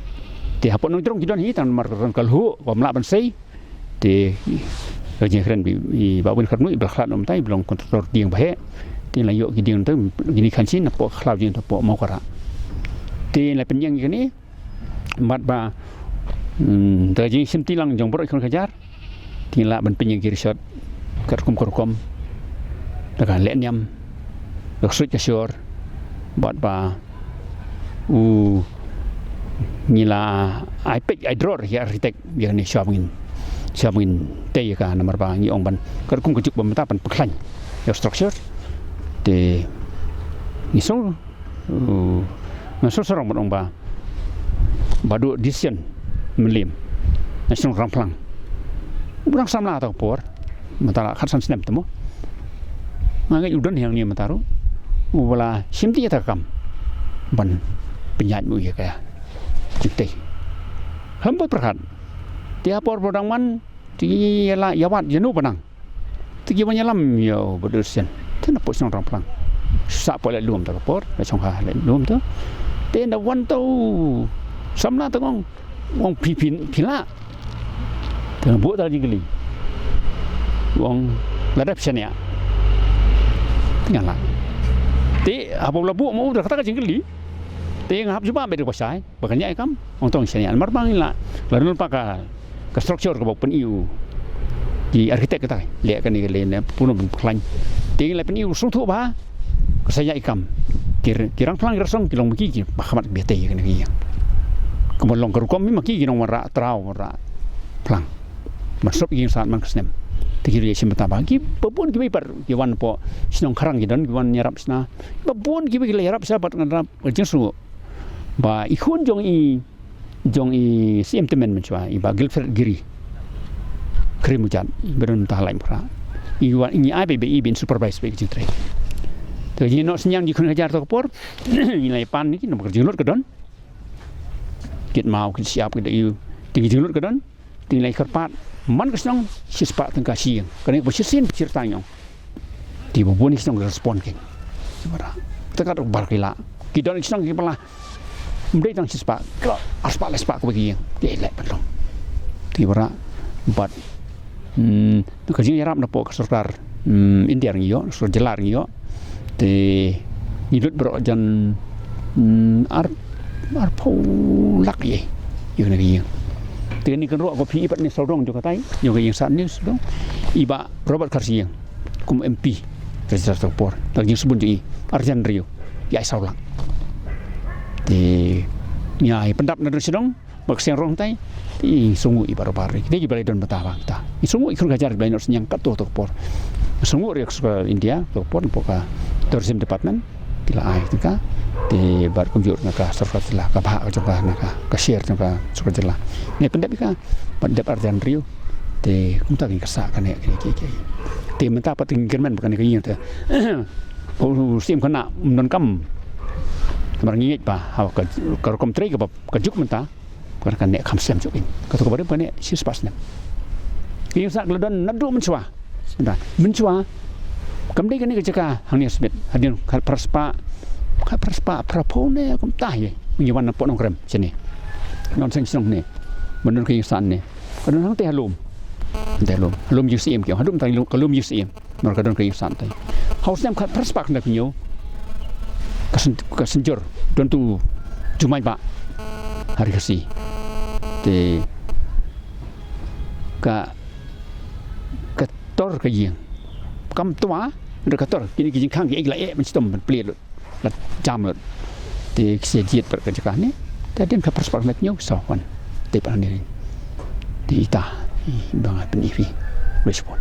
Te hapoh Nongjrong ki don hi, tang namar ka don ka lhuh, kam lah ban sei. Te ka jingkren bad i Bah Win Kharngut, i ba la khlad noh mynta, i ba long kontraktor dieng ba heh. Te la ïoh ki dieng te, kine ki khanchi napoh khlaw jong i, napoh Mawkara. Te la pynïeng ïa kine, bad ba, hmm, da ka jingshimti lang jong baroh ki khun ki hajar. Te ngi lah ban pynïeng ki resort katkum ka rukom, da ka leh niam, da ka suit ka shor, bad ba u ngi la ai peit, ai dror ïa architect ïa kane, shuwa ba ngin, shuwa ba ngin tei ïa ka, namar ba ngi ong ban, katkum ka juk ba mynta ban pynkhlaiñ ïa structure. Te ngi sngew, uh, nga sngew sarong ban ong ba, ba duh decision mynliem na shnong Rangphlang. U dang samla ha kata ka por, mynta la khatsan snem te mo. Nga ngeit u don hi hangne mynta ruh, uba la shimti ïa kata ka kam ban pynïaid mo ïa ka jingtei. Hynrei pyrkhat, te ha por ba dang man, te ïa la ïa wad ïa no ba nang. Te ki wan ïalam ïa u Bah Dusien. Te na pok shnong Rangphlang. Sa pok leh lum ta ka por, na shong ha leh lum ta. Te na wan ta u samla ta ngong. Ngong phi phi phi la. Te nga buh ta ka jingkylli. Ngong la dep shaniah. Te nga la. Te haba la buh mo u da kata ka jingkylli. Te nga hap jubab bad ka bashai. Ba ka ñiah ïa kam, ong tong shaniah. Namar ba ngi la, la don pa ka, ka structure kaba u pyni u. Ki architect kata, leh kane ka leh ne, pun u khlaiñ. Te ngi la pyni u sngewthuh ba, ka shaniah ïa kam. Ki, ki Rangphlang ki Rarsong, ki long ma ki, ki ba khmat bia tei kane ka ïing. Kumba long ka rukom ma ki, ki nong Wanrah Traw, Wanrah Phlang. Ban sop ïing sat man ka snem. Te ki ri shim bynta ba, ki ba bun ki ba ïapar, ki wan pok, shnong Kharang ki don, ki wan ïarap shna. Ba bun ki ba ki la ïarap shna, bad ngan rap, ka jingsngew. Ba i khun jong i, jong i Syiem tymmen mynshuwa, i Bah Gilfred Giri. Krim u jat, i ba don mynta ha Laitumkhrah. I wan, ngi ai ba i, ba i ban supervise ba i ka jingtrei. Te ngi noh synñiang ji khun hajar ta ka por, ngi la ïa pan ni ki, namar ka jinglut ka don. Kit maw, kit shyiap, kit ïu, te ki jinglut ka don. Te ngi la ïa kyrpad, man ka shnong, shispah tyngka shi ïing. Kane ba shisien ba shirta ngi ong. Te ba bun ki shnong ki respond ki. Te kat bar ki la. Ki don ki shnong ki ba la. Ym dei tang shispah. Ki la arspah laispah kaba ki ïing. Te leh pat long. Te ba bad. Hmm, ka jingïarap na pok ka sorkar. Hmm, India ngi ïoh, sorkar jylla ngi ïoh. Te ngi lut baroh jan, hmm, ar, arphew lak ïa. Ïa kane ka ïing. Te ngi kynroh ko phi i pat ne sawdong jong katai. Ïa ka ïing sat ne sawdong. I Bah Robert Kharsying. Kum M P. Register ta ka por. Ta ka jingsbun jong i. Arjan Rio. Ïa i saw lak. Te ngi ïa pyndap na don sawdong. Ba ka seng rong tai. Te i sngew i baroh baroh. Te ki ba la don bynta ba bynta. I sngew i khun hajar ba la ïa noh synñiang katto ta ka por. Sngew ri ka sorkar India, ta ka por, na pok ka tourism department. Ki la ai tyngka. Te bad kumjuh na ka sorkar jylla, ka bhah ka jong ka na ka, ka share jong ka sorkar jylla. Ngi pyndep ïa ka, bad dep arjan riew. Te kumta ngi kyrsah kane, kane, kane, kane. Te mynta pat ngi kyrmen ba kane ka ïing te. U Syiem Khynnah, ym don kam. Namar ngi ngeit ba, ha ka, ka rukom trei kaba, ka juk mynta. Ka, ka neh kham slem jong ngi. Kato kaba rim ka neh shispah snem. Ka ïing sat ka la don naduh mynshuwa. Mynta, mynshuwa. Kam dei kane ka jaka hangne Smit. Hadien khatphra spah. Khatphra spah, phraphew ne kumta ïa. Ngi wan na pok Nongkrem shane. Nongshong shnong ne. Ban don ka ïing sat ne. Ka don hangtei ha lum. Hangtei ha lum. Ha lum ïing Syiem ki ong. Haduh mynta ka lum ïing Syiem. Namar ka don ka ïing sat tai. Ha u snem khatphra spah khyndai phew hynñiew. Ka syn-, ka synjor. Don tu jumai ba. Hari Khasi. Te ka, ka tor ka ïing. Kam twa, da ka tor. Kine ki jingkhang ki ei la eh ban shitom ban plie lut. La jam lut. Te ki sa jied pat ka jaka ne. Te hadien khatphra spah khyndai phew hynñiew sa wan. Te pat ne. Te ita. I ba nga pyni phi. Respond.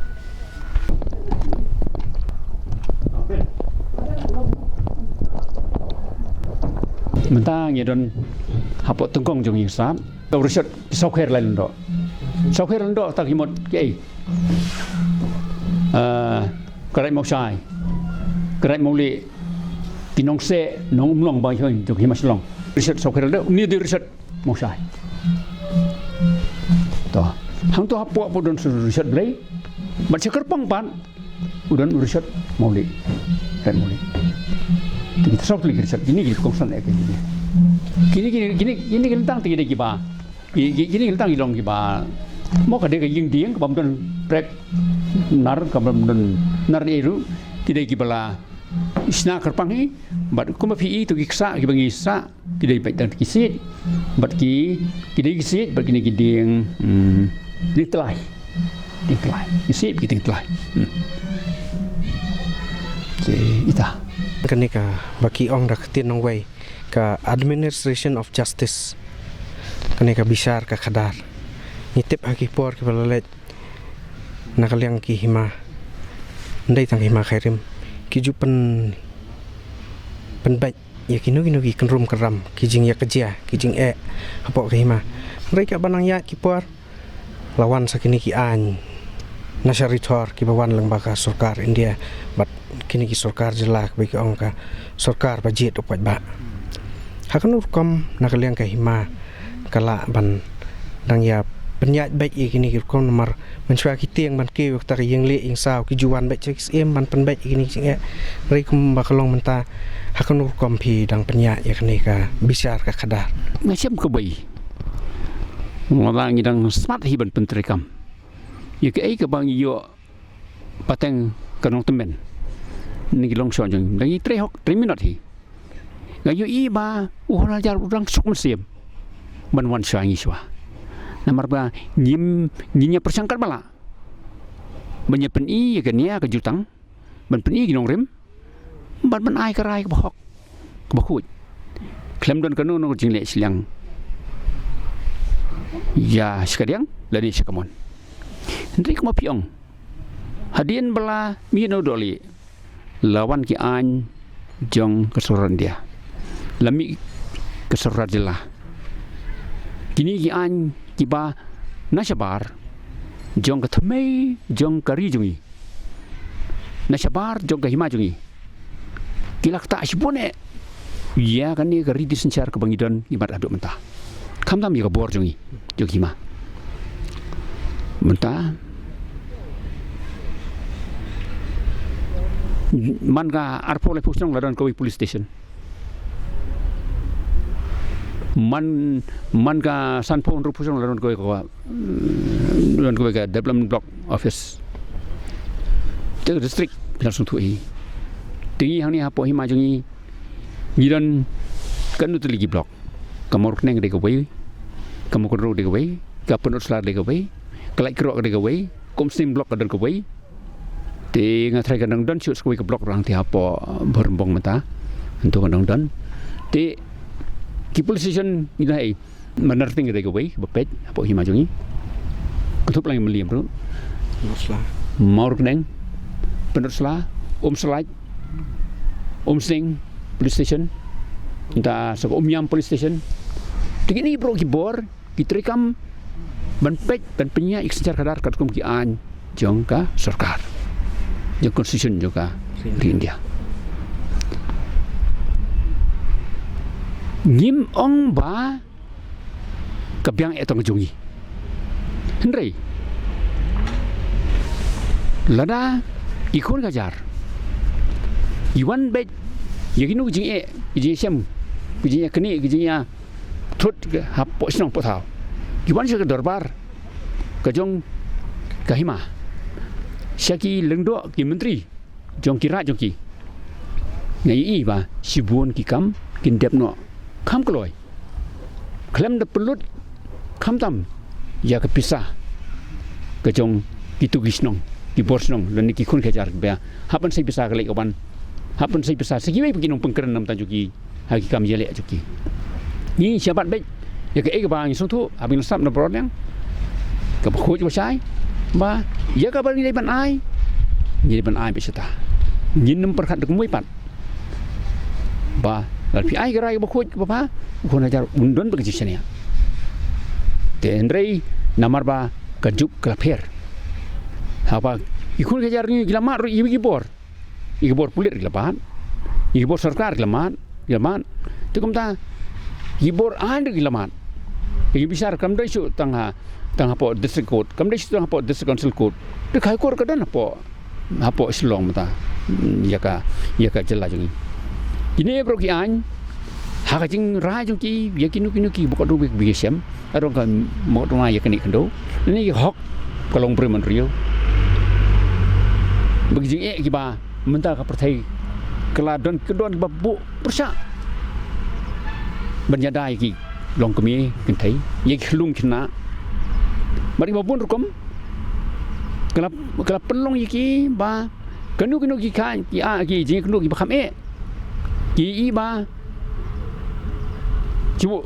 Mynta ngi don hapoh tyngkong jong ïing sat. Ka rishot ki saw kher lai lyndoh. Saw kher lyndoh ta ki mut ki ei. Eh, Karaï Mawshai. Karaï Mawlieh. Ki Nongseh, Nongumlong ba ïoh jong ki Hima Shillong. Rishot saw kher lyndoh. Ni di rishot Mawshai. To. Hangto hapoh hapoh don rishot Blei. Bad sha kyrpang pat. U don u rishot Mawlieh. Rishot Mawlieh. Kine ki saw tylli ki rishot. Kine ki kongsan eh kine. Kine, kine, kine, kine ki lyntang te ki dei kiba. Ki, ki, kine ki lyntang ki long kiba. Mo ka dei ka ïing dieng kaba ym don prek nar kaba ym don nar ei ruh. Ki dei kiba la shna kyrpang hi. Bad kumba phi i to ki ksah kiba ngi sah. Ki dei beit tang ki siej. Bad ki, ki dei ki siej, bad kine ki dieng, hmm, dieng tlai. Dieng tlai. Ki siej ki dieng tlai. Hmm. Te ita. Kane kaba ki ong da ka ktien nongwei ka administration of justice. Kane ka bishar ka khadar. Ngi tip ha ki por kiba la leit na ka liang ki hima. Ym dei tang hima Khyrim. Ki ju pyn, pynbeit ïa kino kino ki kynrum kynram, ki jingïakajia, ki jingeh hapoh ka hima. Hynrei kaba nang ïaid ki por la wan sa kine ki aiñ na sha ri thor kiba wan lyngba ka sorkar India bad kine ki sorkar jylla kiba ki ong ka sorkar ba jied u paidbah. Ha kano rukom na ka liang ka hima ka lah ban dang ïa pynïaid beit ïa kine ki rukom, namar mynshwa ki tieng ban kiew ïa kata ka ïing lieh ïing saw ki ju wan beit sha ki syiem ban pynbeit ïa kine ki jingeh. Hynrei kumba ka long mynta, ha kano rukom phi dang pynïaid ïa kane ka bishar ka khadar? Nga shem kawei. Nga la ngi dang smat hi ban pyntreikam ïa kaei kaba ngi ïoh pateng ka nongtymmen. Ngi long shwa jong dang ngi trei hok trei minot hi. Nga ïohi ba u Hon Hajar u dang suk mynsiem ban wan shwa ngi shwa. Namar ba ngim, ngin ïa pyrshang katba lah ban ïa pyni ïa ka nia ka jutang, ban pyni ïa ki nongrim, ban, ban ai ka rai kaba hok, kaba khuid. Khlem don kano kano ka jingleh shiliang ïa shi kadiang lane shi kamon. Hynrei kumba phi ong, hadien ba la mih na u dohlieh, la wan ki aiñ jong ka sorkar India, la mih ka sorkar jylla. Kine ki aiñ kiba na shabar jong ka thymmei jong ka ri jong ngi, na shabar jong ka hima jong ngi, ki la ktah shibun eh ïa kane ka riti synshar kaba ngi don ngi bad haduh mynta. Khamtam ïa ka bor jong ngi, jong ka hima. Mynta man ka arphew laiphew shnong la don kawei police station. Man, man ka sanphew hynriewphew shnong la don kawei ka, mm, don kawei ka development block office. Te ka district pynlong sngewthuh hi. Te ngi hangne hapoh hima jong ngi, ngi don kano tylli ki block. Ka Mawryngkneng dei kawei, ka Mawkynrew dei kawei, ka Pynursla dei kawei, ka Laitkroh dei kawei, ka Umsning block ka don kawei. Te nga tharai ka dang don shuh sa kawei ka block rang te hapoh Bhoirymbong mynta. Hangto ka dang don. Te ki police station ngi don ha ei? Mynta ka dei kawei ba peit hapoh hima jong ngi. Kynthup lang ïa Mylliem ruh. Pynursla. Mawryngkneng, Pynursla, Umslait, Umsning police station. Mynta sa ka Umiam police station. Te kine baroh ki bor ki treikam ban peit ban pynïaid ïa ka synshar khadar katkum ki aiñ jong ka sorkar, jong constitution jong ka ri India. Ngim ong ba ka biang eh tang jong ngi. Hynrei lada ki khun ka jar ki wan beit ïa kino ki jingeh, ki jingïashem, ki jingïaknieh, ki jingïa thut hapoh shnong poh thaw, ki wan sha ka dorbar ka jong ka hima, sha ki lyngdoh ki myntri jong ki raid jong ki, nga ïohi ba shibun ki kam kin dep noh kham kloi, khlem da pynlut khamtam ïa ka pisa ka jong kito ki shnong, ki bor shnong lane ki khun ka jar ba hap ban sei pisa ka leit ka wan, hap ban sei pisa sa kiwei pat ki nongpynkren na bynta jong ki ha ki kam ïaleh jong ki. Ngi sngewbha beit ïa kaei kaba ngi sngewthuh, haba ngi la sngap na baroh liang, kaba khuid kaba shai, ba ïa kaba ngi dei ban ai, ngi dei ban ai beit shata. Ngin ym pyrkhat da kumwei pat ba lada phi ai ka rai kaba khuid kaba bha, u khun ka jar un don bad ka jingshaniah. Te hynrei namar ba ka juk ka la pher, haba ki khun ka jar ngi ki la mad ruh ïa ki bor, ïa ki bor pulit ki la mad, ïa ki bor sorkar ki la mad, ki la mad. Te kumta ïa ki bor aiñ ruh ki la mad. Ka jingbishar kam dei shuh tang ha, tang hapoh District Court, kam dei shuh tang hapoh District Council Court. Te ka High Court ka don hapoh, hapoh Shillong mynta, ïa ka, ïa ka jylla jong ngi. Kine baroh ki aiñ, ha ka jingrai jong ki ïa kino kino kiba kordor, kiba ïashem, ka dei ka mukotduma ïa kane ka khyndew, lane ïa ka hok ka longbriew manbriew. Ba ki jingeh kiba mynta ka pyrthei ka la don, ka don kiba buh pyrshah ban ïada ïa ki longkmie kynthei, ïa ki khyllung khynnah bad kiba bun rukom. Ka la, ka la pynlong ïa ki ba kano kano ki kha, ki, ah, ki jingkynduh kiba kham eh, ki ïohi ba shu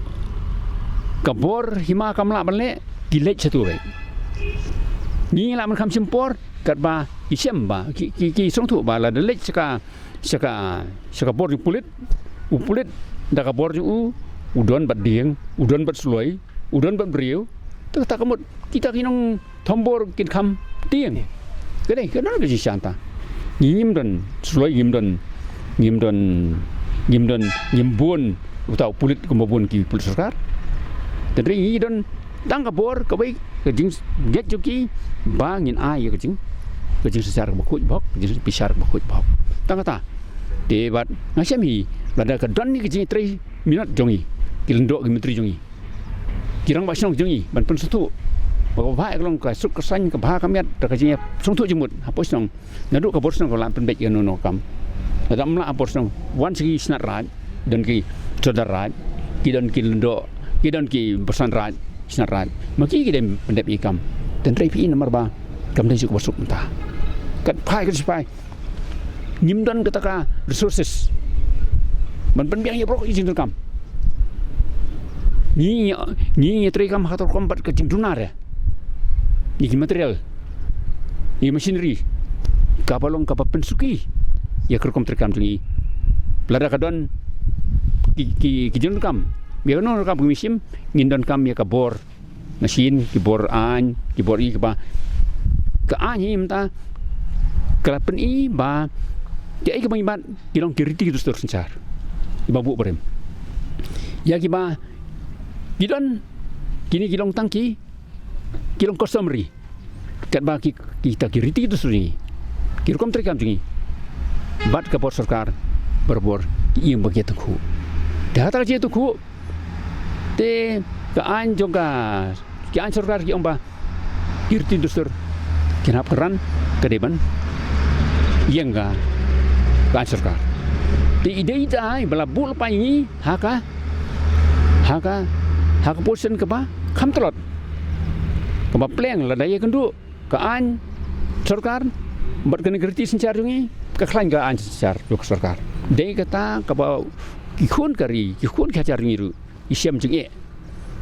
ka bor hima kam lah ban leh, ki leit shatu beit. Ngi lah ban kham shim por katba ki shem ba, ki, ki, ki sngewthuh ba lada leit sha ka, sha ka, sha ka bor jong u pulit, u pulit da ka bor jong u, u don bad dieng, u don bad suloi, u don bad briew. Te kata ka mut kita ki nong thombor kin kham tieng. Ka dei, ka don ka jingshisha ta. Ngi ngim don suloi, ngim don, ngim don, ngim don, ngim bun uta u pulit kumba bun ki pulit sorkar. Te hynrei ngi don tang ka bor kawei, ka jingngeit jong ki ba ngin ai ïa ka jing, ka jingsynshar kaba khuid ba hok, ka jingbishar kaba khuid ba hok. Tang kata. Te bad nga shem hi, lada ka don hi ka jingtrei minot jong ngi, ki lyngdoh ki myntri jong ngi, ki rangbah shnong jong ngi ban pynsngewthuh ba ka bha ka long, ka suk ka saiñ, ka bha ka miat, da ka jingïasngewthuh jingmut hapoh shnong. Naduh ka bor shnong ka lah pynbeit ïa kano kano ka kam. Lada ym lah ha bor shnong, wan sha ki shnat raid, don ki sordar raid, ki don ki lyngdoh, ki don ki bor shnong raid, shnat raid. Ma ki ki dei pyndep ïa ki kam. Te hynrei phi i namar ba kam dei shuh kaba suk mynta. Kat phai, kat phai, ngim don kata ka resources ban pynbiang ïa baroh ki jingdonkam. Ngi, ngi, ngi treikam ha kato ka rukom bad ka jingduna re, ïa ki material, ïa ki machinery kaba long kaba pynsuki ïa ka rukom treikam jong ngi. Lada ka don ki, ki, ki jingdonkam ïa kano kano ka kam, ka machine, ngin donkam ïa ka bor machine, ki bor aiñ, ki bor ïa kiba, ka aiñ hi mynta ka la pyni ba kiei kiba ngi bat ki long ki riti ki dustur synshar, kiba buh barim. Ïa kiba ki don, kine ki long tang ki, ki long customary. Katba ki, kita ki riti ki dustur jong ngi, ki rukom treikam jong ngi bad ka bor sorkar barabor ki ïeng ba ki ïatyngkhuh. Te hata ka jingïatyngkhuh, te ka aiñ jong ka, ki aiñ sorkar ki ong ba ki riti dustur kin hap kynran, ka dei ban ïeng ka, ka aiñ sorkar. Te i dei ita i ba la buh lypa ïa ngi ha ka, ha ka, ha ka position kaba kham tlot, kaba pleng. Lada ïakynduh ka aiñ sorkar bad kane ka riti synshar jong ngi, ka khlaiñ ka aiñ synshar jong ka sorkar. Dei kata kaba ki khun ka ri, ki khun ki hajar jong ngi ruh ki shem jingeh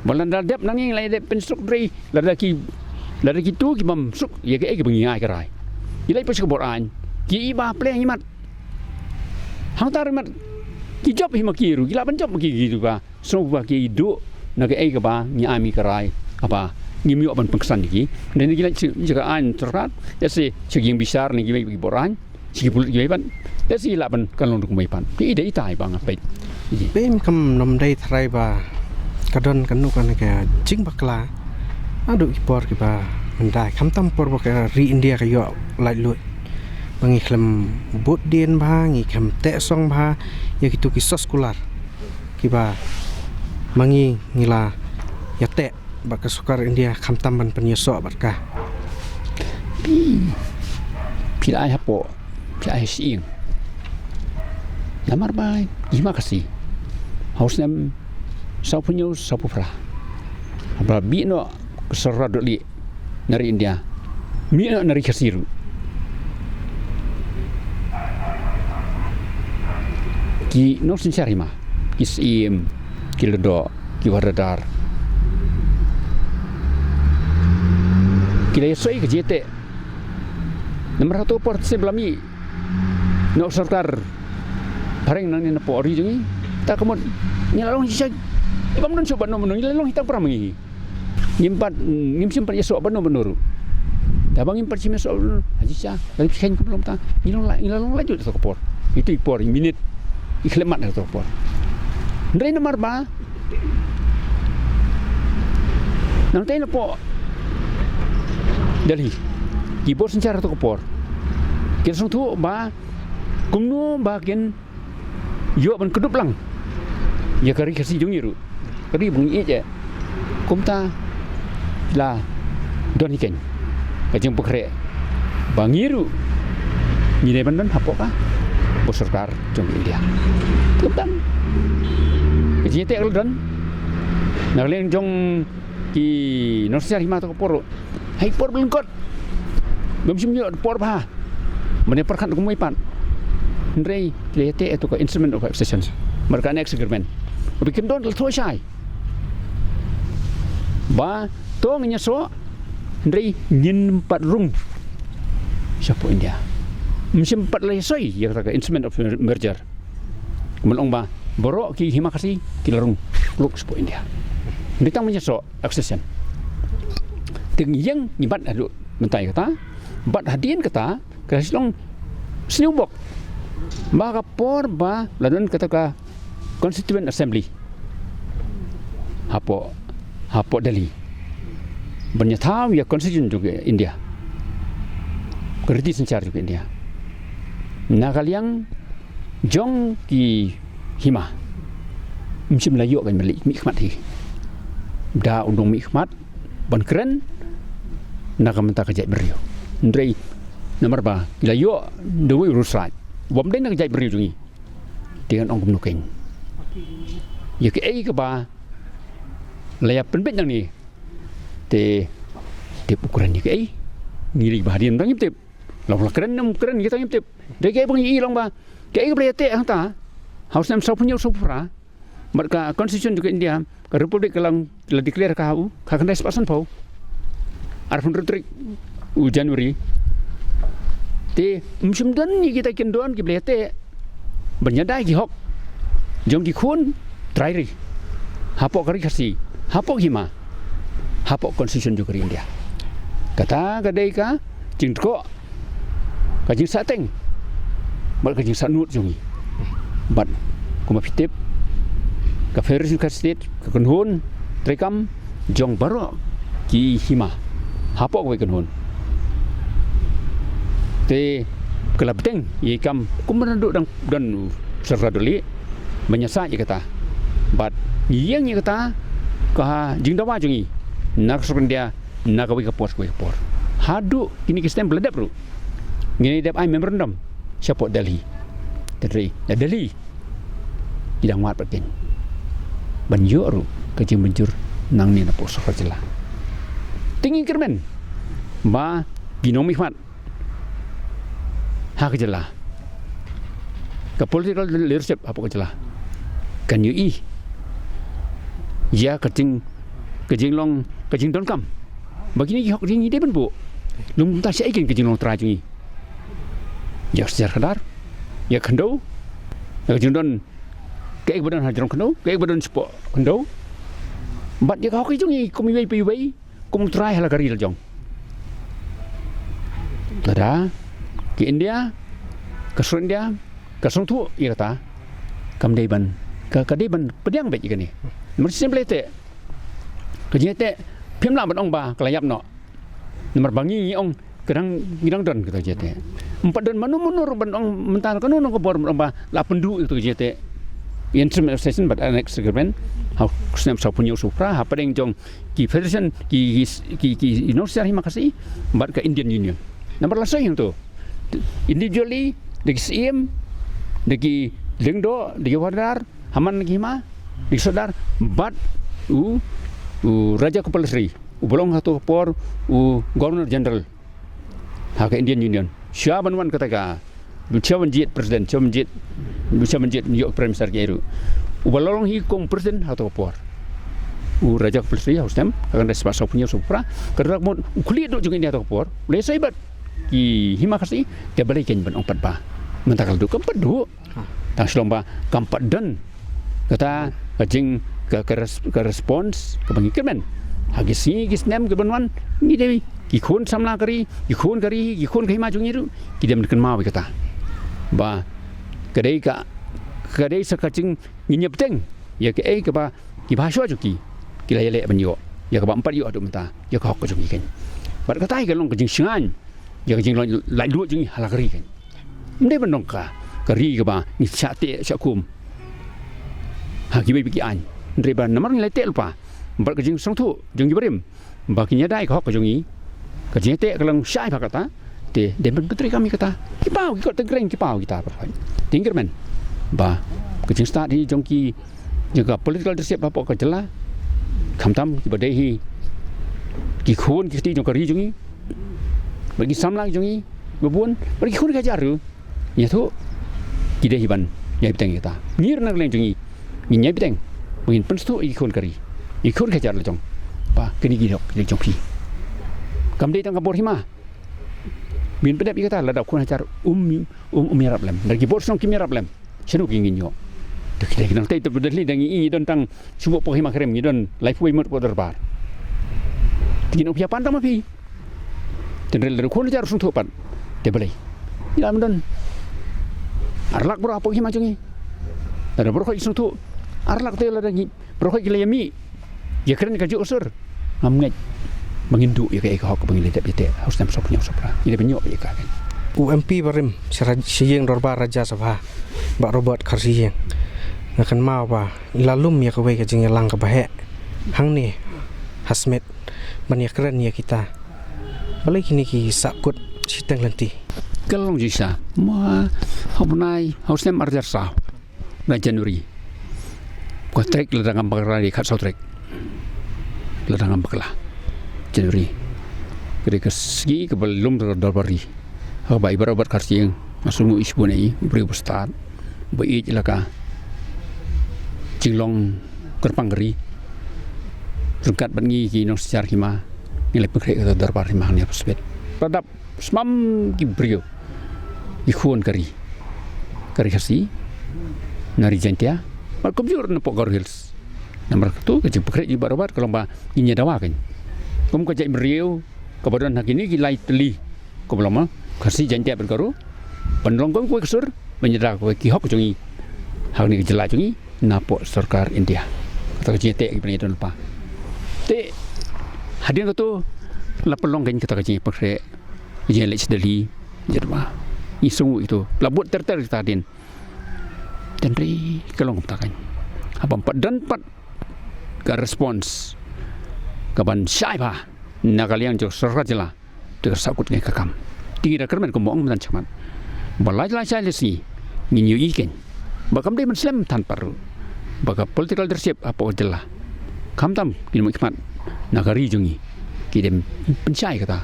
ba lada dep nangne ngi la dep pynsuk, hynrei lada ki, lada kitu ki bym suk ïa kaei kaba ngi ai ka rai, ki la poi sha ka bor aiñ, ki i ba pleng imat. Hangta ruh imat ki jop hi ma ki ruh, ki lah ban jop ma ki, ki ruh ba sngewbha ki duh na kaei kaba ngi ai ïa ka rai, kaba ngim ïoh ban pynksan ïa ki. Hynrei ngi la shu ïa ka aiñ sorkar, ïa shu shu ïeng bishar na ki, ki bor aiñ, sha ki pulit kiwei pat, ïa shu lah ban kan long ruh kumwei pat. Te i dei ita i ba nga peit. Peit kam, ym dei tharai ba ka don kano kano ka jingbakla naduh ki por kiba myndai, khamtam por ba ka ri India ka ïoh laitluid, ba ngi khlem bud dien bha, ngi khlem teh song bha ïa kitu ki soskular kiba ma ngi ngi la ïateh bad ka sorkar India khamtam ban pynïasoh bad ka. Phi, phi la ai hapoh, phi la ai ha shyieng. Namar ba i Hima Khasi ha u snem sawphew hynñiew sawphew phra, haba bih noh ka sorkar dohlieh na ri India, mih noh na ri Khasi ruh, ki nongsynshar hima, ki syiem, ki lyngdoh, ki wardaddar, ki la ïasoi ka jingïateh. Namar hato por te ba la mih noh sorkar phareng nangne napoh ri jong ngi, ta ka mut ngi la long shisha, i bym don shuh bad no bad no, ngi la long hi tang para ma ngi. Ngim pat, ngim shym pat ïasoh bad no bad no ruh. Te haba ngim pat shym ïasoh bad no, ha shisha la ki kheiñ kumba long ta, ngi long la, ngi la long laitluid ha kato ka por. Itu i por, i minit, i khyllipmat ha kato ka por. Hynrei namar ba nangtei napoh Delhi, ki bor synshar ha kato ka por ki la sngewthuh ba kumno ba kin ïoh ban kdup lang ïa ka ri Khasi jong ngi ruh, ka ri ba ngi ïeit eh. Kumta la don hi keiñ ka jingpynkhreh ba ngi ruh ngi dei ban don hapoh ka bor sorkar jong India. Kumta ka jingïateh ka la don na ka liang jong ki nongsynshar hima ha kato ka por ruh. Ha i por ba lyngkot, bym shym ïoh por bha ban ïa pyrkhat kumwei pat. Hynrei ki la ïateh ïa kato ka Instrument of Accession bad ka Annexed Agreement, ba ki kyndon, ki la thoh shai ba to ngin ïasoh, hynrei ngin ym pat rung shapoh India. Ym shym pat la ïasoi ïa kata ka Instrument of Merger. Kumba la ong ba baroh ki Hima Khasi ki la rung kluk shapoh India. Hynrei tang ban ïasoh accession. Te ngi ïeng ngi bat haduh mynta ïa kata. Bad hadien kata ka la shu long sniew bok ba ka por ba la don kata ka Constituent Assembly, hapoh, hapoh Delhi ban ïathaw ïa constitution jong ka India, ka riti synshar jong ka India. Na ka liang jong ki hima, ym shym la ïoh ban mih, mih khmat hi. Da u nongmihkhmat ban kren na ka bynta ka jaitbynriew. Hynrei namar ba ki la ïoh da uwei u riewstad, bym dei na ka jaitbynriew jong ngi, te ngan ong kumno keiñ? Ïa kaei kaba la ïa pynbeit nangne, te tip u kren ïa kaei? Ngi lei ba hadien dang ym tip. La u la kren ne ym kren, ïa tang ym tip. Dei kaei ba ngi i long ba kaei kaba la ïateh hangta ha u snem sawphew hynñiew sawphew phra, bad ka constitution jong ka India, ka Republic ka la, la declare ka ha u, ka khyndai spah sanphew, arphew hynriew tarik u January. Te ym shym don ïa kita ki kyndon kiba la ïateh ban ïada ïa ki hok jong ki khun trai ri hapoh ka ri Khasi, hapoh ka hima, hapoh constitution jong ka ri India. Kata ka dei ka jingtyrkhong, ka jingsahteng bad ka jingsahnud jong ngi. Bad kumba phi tip, ka Federation Khasi State ka kynhun treikam jong baroh ki hima hapoh kawei ka kynhun. Te ka la bteng ïa ka kam kumba naduh dang don u Sir Radoli ban ïa sah ïa kata. Bad ngi ïeng ïa kata ka jingdawa jong ngi na ka sorkar India na kawei ka por sha kawei ka por. Haduh kine ki snem ba la dep ruh ngin ïa dep ai memorandum shapoh Delhi. Te hynrei na Delhi ki dang wad pat keiñ ban ïoh ruh ka jingmynjur nangne na poh sorkar jylla. Te ngi kyrmen ba ki nongmihkhmat ha ka jylla, ka political leadership hapoh ka jylla, kan ïohi ïa ka jing, ka jinglong, ka jingdonkam ba kine ki hok jong ngi dei ban buh. Lymda shaei keiñ ka jinglong trai jong ngi, ïa ka synshar khadar, ïa ka khyndew, ïa ka jingdon kaei kaba don ha jrong khyndew, kaei kaba don shapoh khyndew, bad ïa ka hok jong ngi kum iwei pa iwei kum u trai ha la ka ri la jong. Lada ka India, ka sorkar India ka sngewthuh ïa kata, kam dei ban, ka, ka dei ban pdiang beit ïa kane. Namar shisien ba la ïateh, ka jingïateh phim lah ban ong ba ka la ïap noh. Namar ba ngi ngi ong ka dang, ngi dang don kata ka jingïateh. Ym pat don mano mano ruh ban ong mynta kano kano ka bor ban ong ba la pynduh ïa kata ka jingïateh. Interim Association bad Annex Agreement ha u snem sawphew hynñiew sawphew phra hapdeng jong ki federation, ki, ki, ki, ki nongshong shnong hima Khasi bad ka Indian Union. Namar la soi hangto individually, da ki Syiem, da ki Lyngdoh, da ki Hordar, ha man ki hima, da ki Sordar, bad u, u Raja Compulsory uba long ha kato ka por u Governor General ha ka Indian Union. Shuwa ban wan kata ka, shuwa ban jied president, shuwa ban jied, shuwa ban jied ïoh prime minister ki ruh, uba la long hi kum president ha kato ka por u Raja Compulsory ha u snem ka khyndai spah sawphew hynñiew sawphew phra. Ka dak mut u khlieh duh jong India ha kato ka por u la soi bad ki hima Khasi. Te balei keiñ ban ong pat ba mynta ka la duh? Kam pat duh. Tang shu long ba kam pat don kata ka jing, ka, ka res-, ka response kaba ngi kyrmen. Ha ki sngi ki snem ki ban wan, ngi dei, ki khun samla ka ri, ki khun ka ri, ki khun ka hima jong ngi ruh ki dei ban kynmaw ïa kata. Ba ka dei ka, ka dei sa ka jing, ngin ïa bteng ïa kaei kaba ki bha shuwa jong ki ki la ïaleh ban ïoh, ïa kaba ym pat ïoh haduh mynta, ïa ka hok ka jong ki keiñ. Bad kata hi ka long ka jingshngaiñ ïa ka jinglong laitluid jong ngi ha la ka ri keiñ. Ym dei ban long ka, ka ri kaba ngi shah teh shah kum ha kiwei pat ki aiñ. Hynrei ba namar ngi la teh lypa bad ka jingsngewthuh jong ki barim ba kin ïada ïa ka hok ka jong ngi, ka jingïateh ka long shai bha kata. Te dei ban pyntreikam ïa kata. Ki paw, ki kot tynreng ki paw kita, ba hoi. Te ngi kyrmen ba ka jingstad hi jong ki, jong ka political leadership hapoh ka jylla, khamtam kiba dei hi ki khun ki kti jong ka ri jong ngi, bad ki samla jong ngi ba bun, bad ki khun ki hajar ruh, ngi ïathuh, ki dei hi ban ïai bteng ïa kata. Ngi ruh na ka liang jong ngi ngin ïai bteng ba ngin pynsngewthuh ïa ki khun ka ri, ïa ki khun ki hajar la jong, ba kine ki dei, ki dei jong phi. Kam dei tang ka bor hima. Ngin pyndep ïa kata, lada u khun hajar um, um, um ïarap lem, lada ki bor shnong kim ïarap lem, shano ki ngin ïoh? Te ki dei ki nang tei, te ba Delhi dang ngi, ngi don tang shu buh poh hima khrem, ngi don laiphew wei ngut poh dorbar. Te ngin ong phi ïa pan tang ma phi. Te hynrei lada u khun hajar u sngewthuh pat, te balei ngi lah ban don ar lak baroh hapoh hima jong ngi? Lada baroh khoit ki sngewthuh ar lak, te lada ngi baroh khoit ki la ïa mih, Ïa kren ka juh sur. Ngam ngeit ba ngin duh ïa ka, ïa ka hok ba ngin dep ïa te. Haus nem sop nyau sop ra. Ïa dep nyok ïa ka. U M P barim sha raj-, sha ïing dorbar Rajya Sabha, Bah Robert Kharsiing, nga kynmaw ba i la lum ïa kawei ka jingïalang kaba heh hangne ha Smit ban ïa kren ïa kita. Balei kine ki sahkut shiteng lynti? Ka long jingsa ma ha u bnai, ha u snem ar hajar saw, na January. Ka tarik lada ngam bakla, ka khatsaw tarik lada ngam bakla, January. Ka dei ka sngi kaba lum da ka dorbar ri. Ha kaba i Bah Robert Kharsiing, nga sngew i shibun i briew ba stad, ba ïeit ïa la ka jinglong kyrpang ka ri. Ryngkat bad ngi ki nongsynshar hima, ngi la pynkhreh ka dorbar hima hangne ha Pacific. Ba dap sdang ki briew, ki khun ka ri, ka ri Khasi, na ri Jaintia, bad kumjuh na poh Garo Hills. Namar kata ka jingpynkhreh jong i Bah Robert ka long ba ngin ïa dawa kein kum ka jaitbynriew kaba don ha kine ki lai tylli, kaba long ma Khasi, Jaintia bad Garo, ban long kum kawei ka sur ban ïa dawa kawei ki hok jong ngi ha kane ka jylla jong ngi na poh sorkar India. Kata ka jingïateh kiba ngi don lypa. Te hadien kata la pynlong kein kata ka jingpynkhreh, jingïaleh sha Delhi, jingdawa. Ngi sngew ïa kata la bud ter ter kita hadien. Hynrei ka long kumta kein. Haba ym pat don pat ka response kaban shai bha na ka liang jong sorkar jylla, te ka sahkut ngi ka kam. Te ngi da kyrmen kumba ong mynta shakhmat, ba la jylla shai lehse ngin ïohi kein ba kam dei ban slem than pat ruh ba ka political leadership hapoh ka jylla, khamtam ki nongmihkhmat na ka ri jong ngi, ki dei ban pynshai kata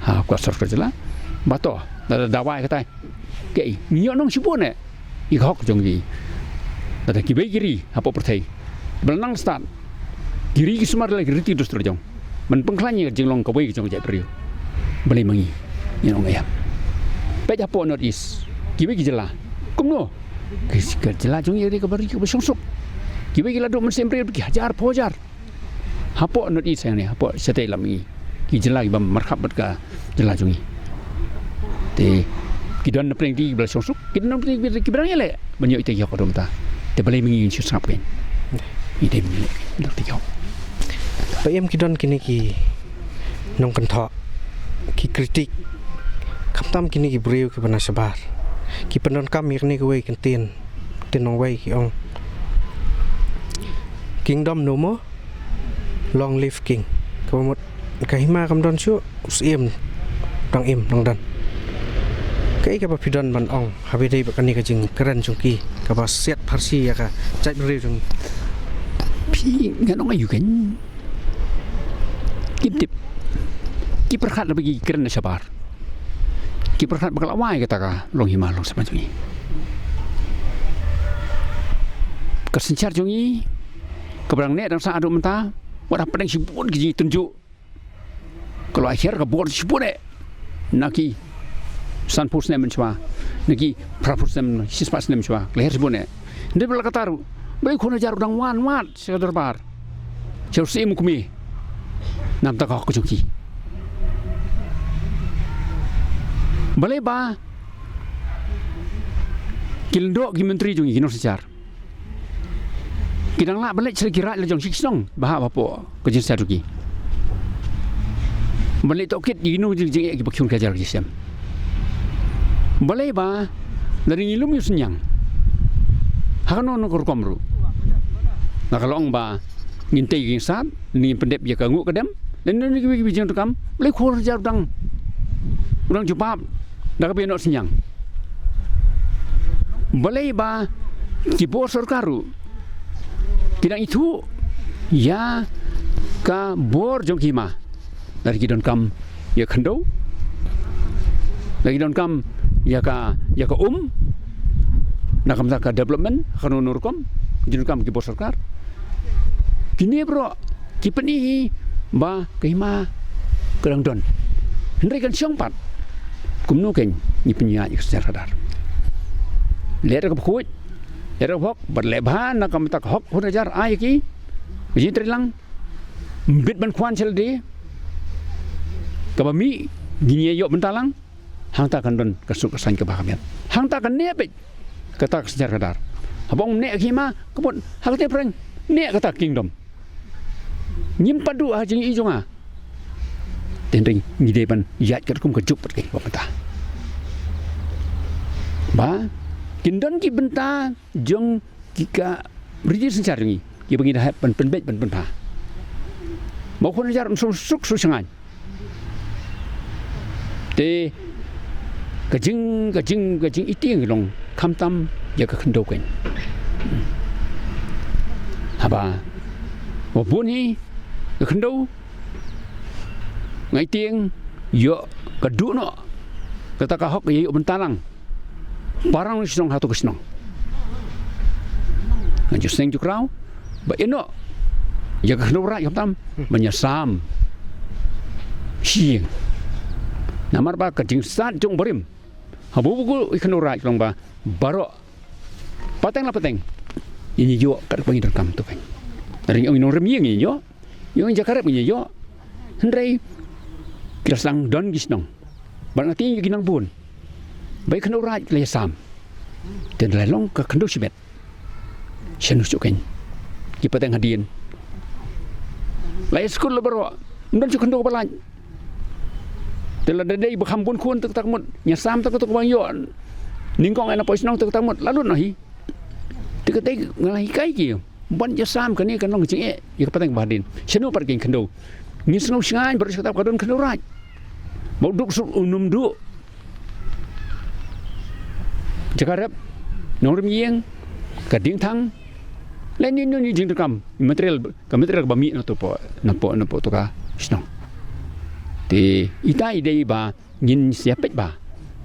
ha ka sorkar jylla. Ba to, lada dawa ïa kata, kaei, ngi ïoh nong shibun eh ïa ka hok jong ngi. Lada kiwei ki ri hapoh pyrthei ba la nang stad, ki ri ki sumar la ki riti dustur jong, ban pynkhlaiñ ïa ka jinglong kawei ka jong ka jaitbynriew, balei ma ngi? Ngi ong ïa, peit hapoh North East, kiwei ki jylla, kumno? Ka, ka jylla jong ngi ka dei kaba ri kaba shongsuk. Kiwei ki la duh mynsiem briew ki hajar phew hajar hapoh North East hangne, hapoh shatei lam ngi, ki jylla kiba markhap bad ka jylla jong ngi. Te ki don na pdeng ki ba la shongsuk, ki don na pdeng ki ba dang ïaleh ban ïoh ïa ki hok kumta. Te balei ma ngi ngin shu sngap kein? Ngi dei ban ïaleh ïa ki hok. Ba em ki don kine ki nongkynthoh, ki kritik, khamtam kine ki briew kiba na shabar, ki pyndonkam ïa kane kawei ka ktien, ktien nongwei, ki ong, "Kingdom no more, long live king." Kaba mut ka hima kam don shuh, u syiem dang im, dang don. Kaei kaba phi don ban ong haba ïadei bad kane ka jingkren jong ki kaba siat pharshi ïa ka jaitbynriew jong ngi? Phi, ngan ong aïu kein? Kim tip. Ki pyrkhat ba ki kren na shabar. Ki pyrkhat ba ka la wai kata ka longhima longsema jong ngi. Ka synshar jong ngi kaba dang neh dang sah haduh mynta, wat hapdeng shibun ki jingtynjuh, ka la hiar ka bor shibun eh na ki sanphew snem mynshuwa, na ki phraphew snem, shispah snem mynshuwa, ka la hiar shibun eh. Hynrei ba la katta ruh, balei khun hajar u dang wan wad sha ka dorbar, sha u syiem u kmie, na bynta ka hok ka jong ki? Balei ba ki lyngdoh ki myntri jong ngi, ki nongsynshar, ki dang lah ban leit sha ki raid la jong, sha ki shnong ba hap hapoh ka jingshai jong ki, ban leit tohkit ïa kino ki jingeh kiba khun ki hajar ki snem? Balei ba lada ngi lum ïa u synñiang ha kano kano ka rukom ruh, la ka long ba ngin tei ïa ka jingsat, ngin pyndep ïa ka nguh ka dem, lane kiwei kiwei ki jingdonkam, balei khun hajar u dang, u dang jubab da kaba ïa noh synñiang? Balei ba ki bor sorkar ruh ki dang ithuh ïa ka bor jong ki hima? Lada ki donkam ïa ka khyndew, lada ki donkam ïa ka, ïa ka um, na ka bynta ka development ha kano kano rukom, ki donkam ki bor sorkar. Kine baroh ki pyni hi ba ka hima ka dang don, hynrei kan shong pat. Kumno kein ngi pynïaid ïa ka synshar khadar? Leh da kaba khuid, leh da kaba hok, bad leh bha na ka bynta ka hok khun hajar, ai ïa ki ka jingtreilang, ym bit ban khwan sha lade. Kaba mih ngin ïa ïoh bynta lang. Hangta kan don ka suk ka saiñ kaba ha ka miet. Hangta kan neh beit kata ka synshar khadar. Haba ong neh ka hima, ka mut ha ka tei phareng, neh kata ka kingdom. Ngim pat duh ha jingïohi jong nga. Te hynrei ngi dei ban ïaid katkum ka juk pat keiñ ba mynta. Ba kin don ki bynta jong ki ka riti synshar jong ngi kiba ngi da hap ban pynbeit ban pynbha. Ba u khun hajar un suk suk suk shngaiñ. Te ka jing ka jing ka jingitieng long khamtam ïa ka khyndew keiñ. Haba ba bun hi ka khyndew, nga itieng ïoh ka duh noh kata ka hok ïa ïoh bynta lang. Parang shnong hato ka shnong. Nga ju seng ju kraw ba ïa noh ïa ka khyndew raij khamtam ban ïa sam. Shi ïing. Namar ba ka jingsat jong barim haba u buku i khyndew raij long ba baroh pateng la pateng ïa ngi ïoh kat ba ngi donkam tu keiñ. Ring ong i nongrim ïing ïa ngi ïoh, ïa ngi jaka rep ngi ïoh. Hynrei ki la sdang don ki shnong. Bad nga tieng ïa ki nang bun ba i khyndew raij ki la ïa sam. Te la long ka khyndew shimet. Shano shu keiñ ki pateng hadien. La ïa skul la baroh. Ym don shu khyndew ba lait. Te la dei ba kham bun khun te kata ka mut ngi ïa sam te kata ka ba ïoh nyngkong ïa na poi shnong te kata ka mut la lut noh hi. Te kata nga la hikai ki ban ïa sam kane ka long jingeh ïa ka pateng ba hadien. Shano pat keiñ khyndew. Ngi sngew shngaiñ baroh shi katta ba ka don khyndew raij. Ba u duk suk u nym duh jaka rep, nongrim ïing, ka diengthang, lane ne ne jingdonkam material, ka material kaba mih na to po na po na po to ka shnong. Te ita i dei ba ngin ïa peit ba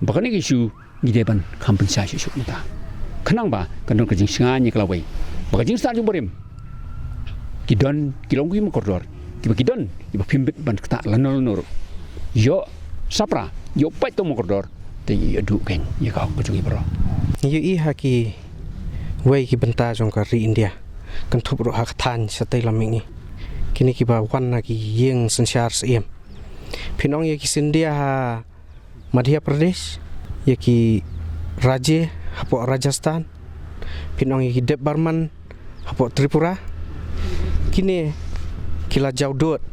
ba kane ka issue ngi dei ban kham pynshai shuh shuh mynta. Khnang ba kan don ka jingshngaiñ ïa ka lawei ba ka jingstad jong barim ki don ki long ki mukordor kiba ki don kiba phim bit ban ktah lano lano ruh. Ïoh sapra, ïoh pait to mukordor te ïoh duh keiñ ïa ka hok ka jong i baroh. Ngi ïohi ha kiwei ki bynta jong ka ri India, kynthup ruh ha ka thaiñ shatei lam mihngi, kine kiba wan na ki ïing synshar syiem. Phin ong ïa ki Scindia ha Madhya Pradesh, ïa ki Raje hapoh Rajasthan, phin ong ïa ki Debbarman hapoh Tripura. Kine ki la jaw dud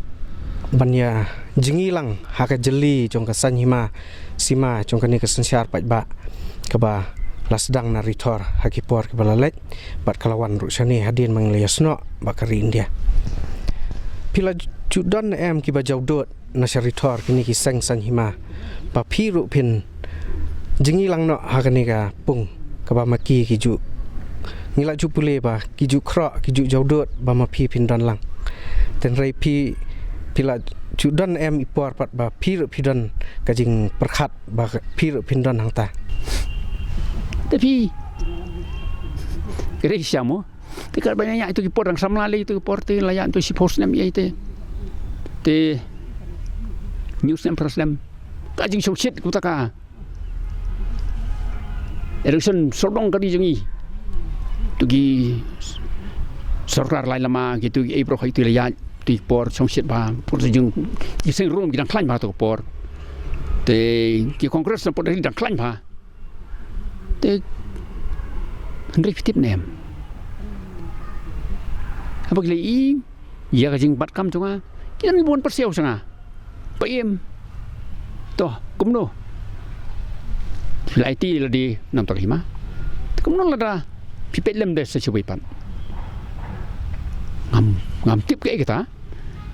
ban ïa jngi lang ha ka jylli jong ka saiñ hima sima jong kane ka synshar paidbah kaba la sdang na Rithor ha ki por kiba la leit bad ka la wan ruh shane hadien ba ngi la ïasnoh bad ka ri India. Phi la ju don ne em kiba jaw dud na sha Rithor kine ki seng saiñ hima ba phi ruh phin jngi lang noh ha kane ka pung kaba ma ki ki ju, ngi la ju pule ba ki ju khroh ki ju jaw dud ba ma phi phin don lang. Hynrei phi, phi la ju don em i por pat ba phi ruh phi don ka jingpyrkhat ba phi ruh phin don hangta? Te phi kre sha mo. Te katba ïa ïa ito ki por dang samla lei ito ki por te la ïa ito shiphew snem ïa ite. Te hynñiew snem phra snem ka jingshongshit kumta ka election sawdong ka ri jong i. Ito ki sorkar lai lama ki ito ki ei brok ito la ïa ito ki por shongshit ba por jong ki seng rum ki dang khlaiñ ba to ki por. Te ki Congress na por dang khlaiñ ba. Te hynrei phi tip ne em? Haba ki la ïohi ïa ka jingbat kam jong nga ki don bun pyrshah sha nga. Ba im to kumno? Phi la aiti lade namar ka hima. Te kumno lada phi peit lem de sa shawei pat? Ngam, ngam tip kaei kata.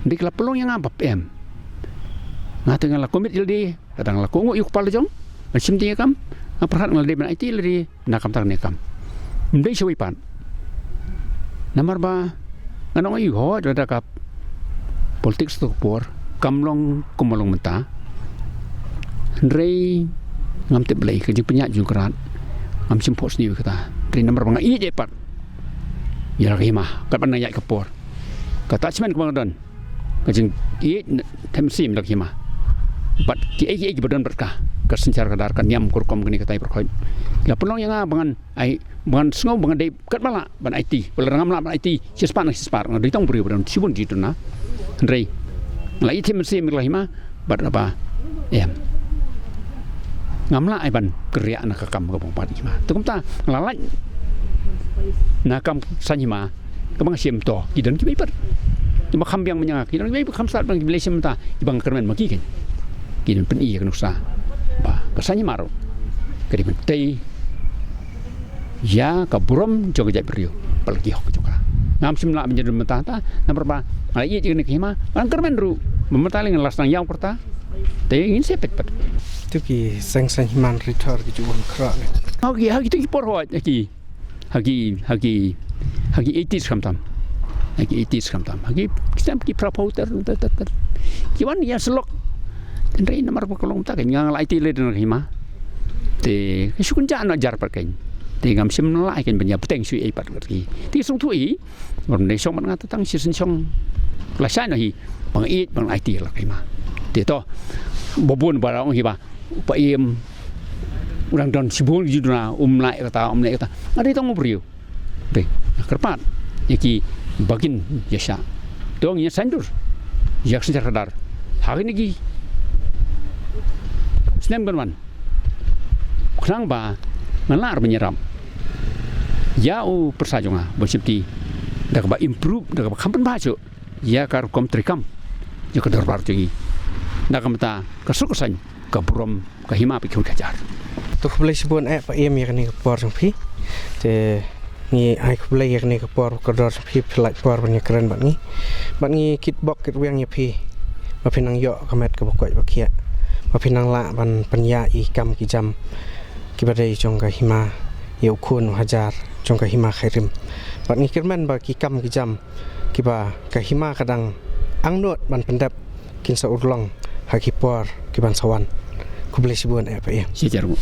Hynrei ki la pynlong ïa nga ba em. Nga te nga la commit ïa lade. Lada nga la kohnguh ïa u kpa la jong ban shim ïa ka kam, nga pyrkhat nga la dei ban aiti lade na ka bynta kane ka kam. Ym dei shawei pat. Namar ba ngan ong ïa u, hooid, lada ka politics to ka por kam long kumba long mynta. Hynrei ngam tip balei ka jingpynïaid jong ka rat ngam shym phohsniew ïa kata. Hynrei namar ba nga ïeit ïa pat ïa la ka hima katba nang ïaid ka por, ka attachment kaba nga don, ka jingïeit na them sim da ka hima. Bad kiei kiei kiba don bad ka, ka synshar ka dar, ka niam, ka rukom, kane katai baroh. Ki la pynlong ïa nga ba ngan ai, ba ngan sngew ba ngan dei katba lah ban aiti. Ba lada ngam lah ban aiti shispah na shispah, nga dei tang briew ba don shibun jingduna. Hynrei nga la ïeit them sim ïa la ka hima bad ba em, ngam lah ai ban kyrïah na ka kam kaba nga bat ïa ka hima. Te kumta nga la lait na ka kam saiñ hima kaba nga shim, to ki don kiba ïeit pat. Kiba kham biang mynta ki nang bai kham sat bang ki Malaysia mynta, kiba nga kyrmen ma ki kein. Ki don pyni ïa ka nuksa ba ka saiñ hima ruh ka dei ban tei ïa ka burom jong ka jaitbynriew bad la ki hok jong ka. Ngam shym lah ban ïa don mynta ta namar ba nga la ïeit ïa kane ka hima, ngan kyrmen ruh ba mynta lei ngan la sdang ïaw kyrta. Te ngin sa peit pat. Tu ki seng saiñ hima ri thor ki ju wan khra ne. Ha ki, ha ki tu ki por hoi ha ki ha ki ha ki ha ki eighties khamtam. Ha ki eighties khamtam, ha ki stem ki pra pau ter ter ter ter. Ki wan ïa slok. Tynrai namar ba ka long ta ka nga la aiti le den ka hima. Te ka shu kun ja na jar pat kein. Te ngam shym la kein ban ïa bteng shu ei pat ki. Te song tu i ban ne shong man nga ta tang shi syn shong. La shai na hi bang i bang aiti la ka hima. Te to ba bun ba la ong hi ba u Paiem u dang don shibun ki ju duna, um lai kata, um lai kata. Nga dei tang u briew. Te nga kyrpad ïa ki ba kin ïa shah. To ngin ïa saiñdur ïa ka synshar khadar ha kine ki snem ban wan. Khnang ba ngan lah ban ïarap ïa u pyrsa jong nga Ban Sheptieng da kaba improve, da kaba kham pynbha shuh ïa ka rukom treikam ïa ka dorbar jong ngi. Na ka bynta ka suk ka saiñ, ka burom ka hima bad ki khun ki hajar. To khublei shibun eh Paiem ïa kane ka por jong phi. Te ngi ai khublei ïa kane ka por kordor jong phi, phi lait por ban ïakren bad ngi. Bad ngi kitbok kitrwiang ïa phi ba phi nang ïoh ka met kaba koit ba khiah, ba phi nang lah ban pynïaid ïa ki kam ki jam kiba dei jong ka hima ïa u khun u hajar jong ka hima Khyrim. Bad ngi kyrmen ba ki kam ki jam kiba ka hima ka dang angnud ban pyndep kin sa urlong ha ki por ki ban sa wan. Khublei shibun eh Paiem. Shi jar ngu.